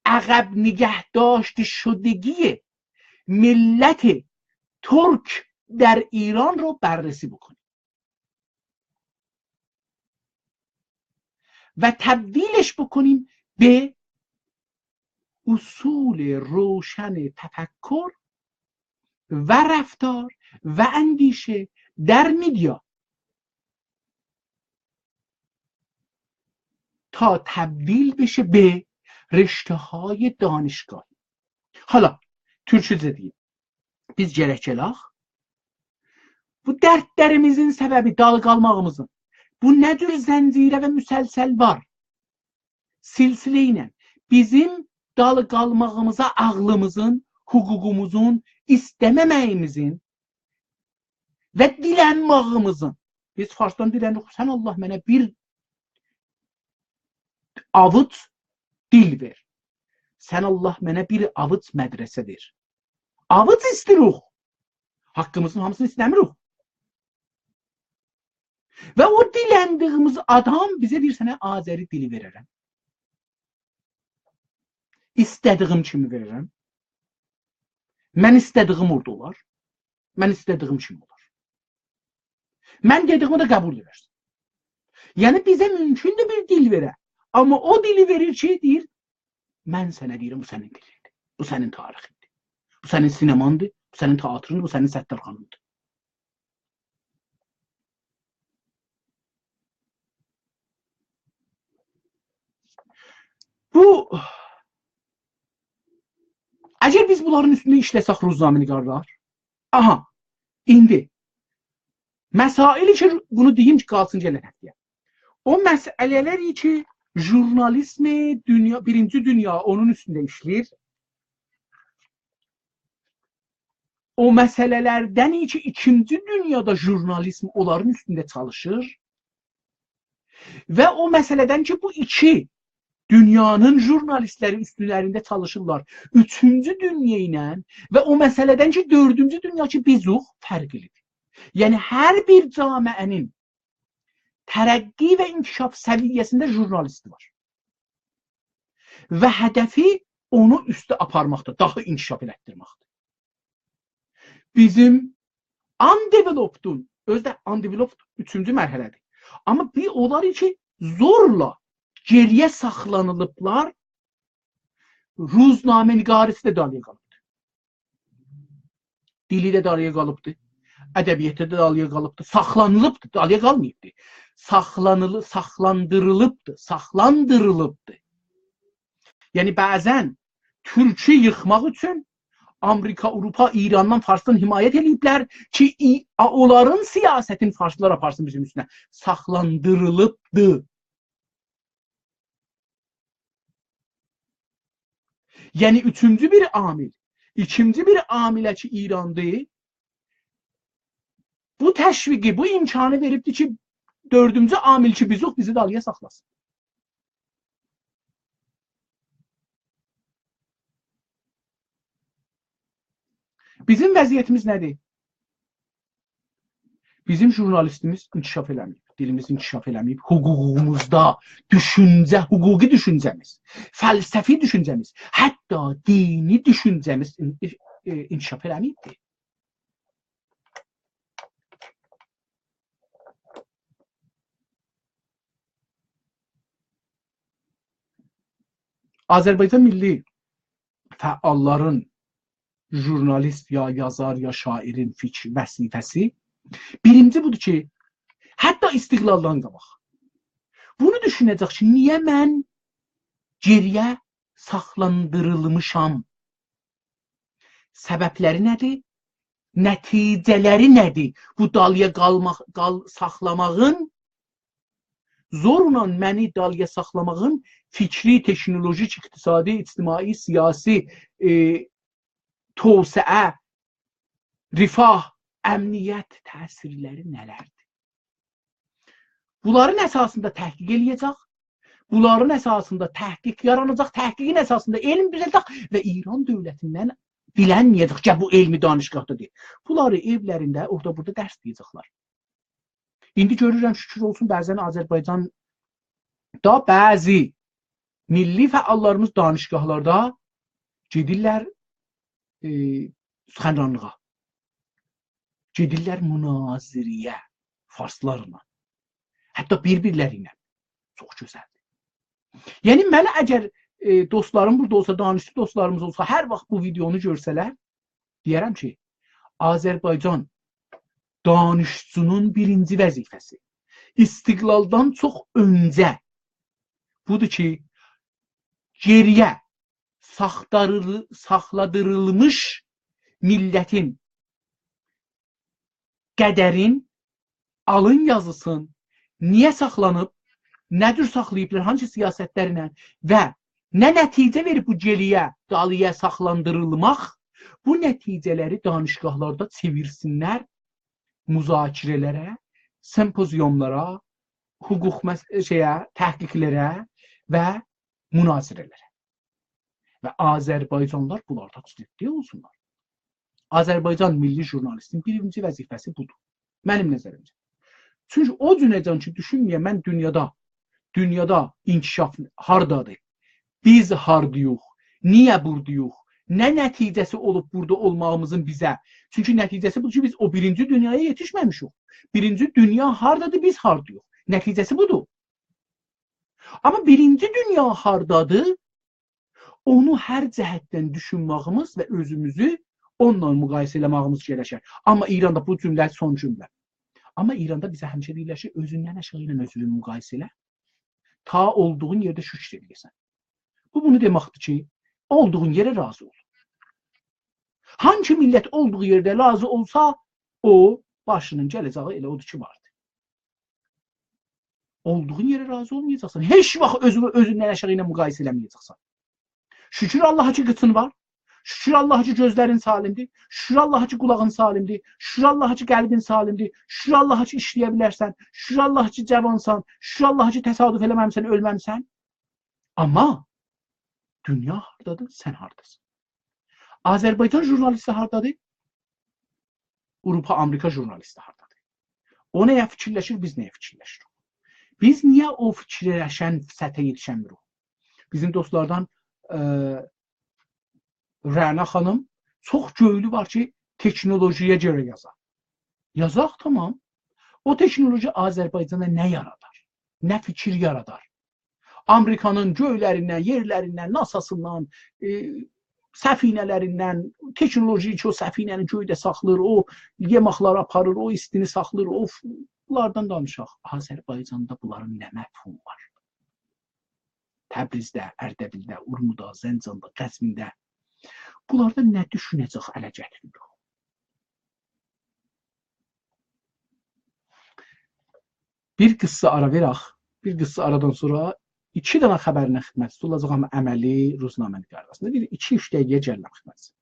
عقب نگه داشته شدگی ملت ترک در ایران رو بررسی بکنیم و تبدیلش بکنیم به اصول روشن تفکر و رفتار و اندیشه در مدیا، تا تبدیل بشه به رشته‌های دانشگاهی. حالا، تورکوجه دئییم. بیز گرک گلک بو دردلریمیزین سببی، دالی قالماغیمیزین، بو نه جور زنجیره و مسلسل وار، سلسله ایله بیزیم دالی قالماغیمیزا عقلیمیزین، حقوقوموزون، ایسته‌مه‌مه‌ییمیزین و دیلنماغیمیزین. بیز فارسدان دیلنیریک: «سن الله منه بیر آووج دیل وئر. سن الله منه بیر آووج مدرسه وئر.» آووج ایسته‌ییریک. حقیمیزین هامیسینی ایسته‌میریک. و او دیلندیگیمیز آدام بیزه دئییر: «سنه آذری دیلی وئررم. ایسته‌دیگیم کیمی وئررم. من ایسته‌دیگیم اورادا اولار. من ایسته‌دیگیم کیمی اولار. من دئدیگیمی ده قبول ائدرسن.» یعنی بیزه مومکوندور بیر دیل وئره. آمما او دیلی وئریر کی، دئییر: «من سنه دئییرم، بو سنین دیلین‌دیر. بو سنین تاریخین‌دیر. بو سنین سینمان‌دیر، بو سنین تئاتریندیر، بو سنین ستارخاناندیر.» بو، اگر بیز بونلارین اوستونده ایشله‌سک، روزنامه‌نگارلار، آها، ایندی مسائلی کی، بونو دئییم کی، قالسین گلن هفته‌یه. او مسئله‌لر کی، ژورنالیزم دونیا، بیرینجی دونیا اونون اوستونده ایشله‌ییر. او مسئله‌لردن کی، ایکینجی دونیادا ژورنالیزم اونلارین اوستونده چالیشیر. و او مسئله‌دن کی، بو ایکی دونیانین ژورنالیستلری اوستلرینده چالیشیرلار. اوچونجو دونیا ایله و او مسئله‌دن کی، دؤردونجو دونیا کی، بیزوخ، فرقلی‌دیر. یعنی، هر بیر جامعه‌نین ترقی و انکشاف سویه‌سینده ژورنالیستی وار. و هدفی اونو اوسته آپارماقدیر، داها انکشاف ائلتدیرمکدیر. بیزیم undevelopedون، اؤزو ده undeveloped اوچونجو مرحله‌دیر. آمما بیر اونلار کی، زورلا گئری‌یه ساخلانیلیبلار، روزنامه‌نگاری‌سی ده دالییا قالیبدیر. دیلی ده دالییا قالیبدیر. ادبیاتی ده دالییا قالیبدیر. ساخلانیلیبدیر، دالییا قالماییبدیر. ساخلانیلی-، ساخلاندیریلیبدیر، ساخلاندیریلیبدیر. یعنی، بعضاً تورکو ییخماق اوچون آمریکا، آوروپا ایراندان، فارسدان حمایت ائله‌ییبلر کی، ای-، آ-، اونلارین سیاستینی فارسلار آپارسین بیزیم اوستونه. ساخلاندیریلیبدی. یعنی، اوچونجو بیر عامل، ایکینجی بیر عامله کی، ایراندیر، بو تشویقی، بو امکانی وئریبدی کی، دؤردونجو عامل کی، بیزوخ، بیزی دالییا ساخلاسین. بیزیم وضعیتیمیز نه‌دیر؟ بیزیم ژورنالیستیمیز انکشاف ائله‌مه‌ییب، دیلیمیز انکشاف ائله‌مه‌ییب، حقوقوموزدا، دوشونجه، حقوقی دوشونجه‌میز، فلسفی دوشونجه‌میز، حتی دینی دوشونجه‌میز ان-، ائ، انکشاف ائله‌مه‌ییبدیر. آذربایجان میللی فعاللارین ژورنالیست یا یازار یا شاعرین فیکر وظیفه‌سی بیرینجی بودور کی، حتی استقلالدان قاباق بونو دوشونه‌جک کی، نییه من گئری‌یه ساخلاندیریلمیشام؟ سببلری نه‌دیر؟ نتیجه‌لری نه‌دیر؟ بو دالییا قالماق، قال-، ساخلاماغین، زورلا منی دالییا ساخلاماغین فیکری، تکنولوژیک، اقتصادی، اجتماعی، سیاسی، ائ، توسعه، رفاه، امنیت تأثیرلری نه‌لردیر؟ بونلارین اساسیندا تحقیق ائله‌یه‌جک. بونلارین اساسیندا تحقیق یاراناجاق، تحقیقین اساسیندا علم بیله‌جک و ایران دؤولتیندن دیلنمه‌یه‌جک کی، بو علمی دانشگاهدا دئییر. بونلاری ائولرینده، اورادا بورادا درس دئیه‌جکلر. ایندی گؤرورم، شوکور اولسون، بعضاً آذربایجاندا بعضی میللی فعاللاریمیز دانشگاهلاردا گئدیرلر، ائ، سخنرانلیغا. گئدیرلر مناظره‌یه فارسلارلا. حتی بیر-بیرلری ایله. چوخ گؤزلدیر. یعنی، منه اگر، ائ، دوستلاریم بورادا اولسا، دانشجو دوستلاریمیز اولسا، هر واخت بو ویدئونو گؤرسه‌لر، دئیه‌رم کی، آذربایجان دانشجونون بیرینجی وظیفه‌سی، استقلالدان چوخ اؤنجه بودور کی، گئری‌یه ساختاریل-، ساخلادیریلمیش میللتین قدرین، آلین یازیسین، نییه ساخلانیب، نه جور ساخلاییبلار، هانسی سیاستلرله و نه نتیجه وئریب بو گئری‌یه، دالییا ساخلاندیریلماق، بو نتیجه‌لری دانشگاهلاردا چئویرسینلر مذاکره‌لره، سمپوزیوملارا، حقوق مس-، شئیه، تحقیقلره و مناظره‌لره. و آذربایجانلیلار بونلاردا جدی اولسونلار. آذربایجان میللی ژورنالیستین بیرینجی وظیفه‌سی بودور. منیم نظریمجه. چونکی او گونه‌جن کی، دوشونمه‌یه من دونیادا، دونیادا انکشاف هاردادیر؟ بیز هاردایوخ؟ نییه بوردایوخ؟ نه نتیجه‌سی اولوب بوردا اولماغیمیزین بیزه؟ چونکی نتیجه‌سی بودور کی، بیز او بیرینجی دونیایا یئتیشمه‌میشیک. بیرینجی دونیا هاردادیر، بیز هاردایوخ؟ نتیجه‌سی بودور. آمما بیرینجی دونیا هاردادیر، اونو هر جهتدن دوشونماغیمیز و اؤزوموزو اونونلا مقایسه ائله‌ماغیمیز گره‌شر. آمما ایراندا بو جمله سون جمله. آمما ایراندا بیزه همیشه دئییرلر کی، اؤزوندن آشاغی ایله اؤزونو مقایسه ائله. تا اولدوغون یئرده شوکور ائله‌یه‌سن. بو بونو دئمکدیر کی، اولدوغون یئره راضی اول. هانسی میللت اولدوغو یئرده راضی اولسا، او باشینین گله‌جه‌یی ائله اودور کی، واردی. اولدوغون یئره راضی اولمایاجاقسان. هئچ واخت اؤزونو اؤزوندن آشاغی ایله مقایسه ائله‌مه‌یه‌جکسن. شوکور آللاها کی، قیچین وار. شوکور آللاها کی، گؤزلرین سالمدیر. شوکور آللاها کی، قولاغین سالمدیر. شوکور آللاها کی، قلبین سالمدیر. شوکور آللاها کی، ایشله‌یه بیلرسن. شوکور آللاها کی، جاوانسان. شوکور آللاها کی، تصادف ائله‌مه‌میسن، اؤلمه‌میسن. آمما دونیا هاردادیر، سن هارداسان؟ آذربایجان ژورنالیستی هاردادیر؟ آوروپا، آمریکا ژورنالیستی هاردادیر؟ او نه‌یه فیکیرلشیر، بیز نه‌یه فیکیرلشیریک؟ بیز نییه او فیکیرلشن سطحه یئتیشمیریک؟ بیزیم دوستلاردان، ائ، رعنا خانیم، چوخ گؤیلو وار کی، تکنولوژی‌یه گؤره یازا. یازاق، تامام. او تکنولوژی آذربایجانا نه یارادار؟ نه فیکیر یارادار؟ آمریکانین گؤیلریندن، یئرلریندن، ناساسیندان، ائ، سفینه‌لریندن، تکنولوژی کی، او سفینه‌نی گؤیده ساخلیر، او یئماقلاری آپاریر، او ایستینی ساخلیر، او ف-، بونلاردان دانیشاق. آذربایجاندا بونلارین نه مفهومو وار؟ تبریزده، اردبیلده، اورمودا، زنجاندا، قزوینده. بونلاردا نه دوشونه‌جک، اله گتیریریک؟ بیر قیسا آرا وئرک. بیر قیسا آرادان سونرا ایکی دنه خبرله خدمتینیزده اولاجاغام، عملی روزنامه‌نگار. اصلینده بیر ایکی-اوچ دقیقه‌یه گلیرم خدمتینیزه.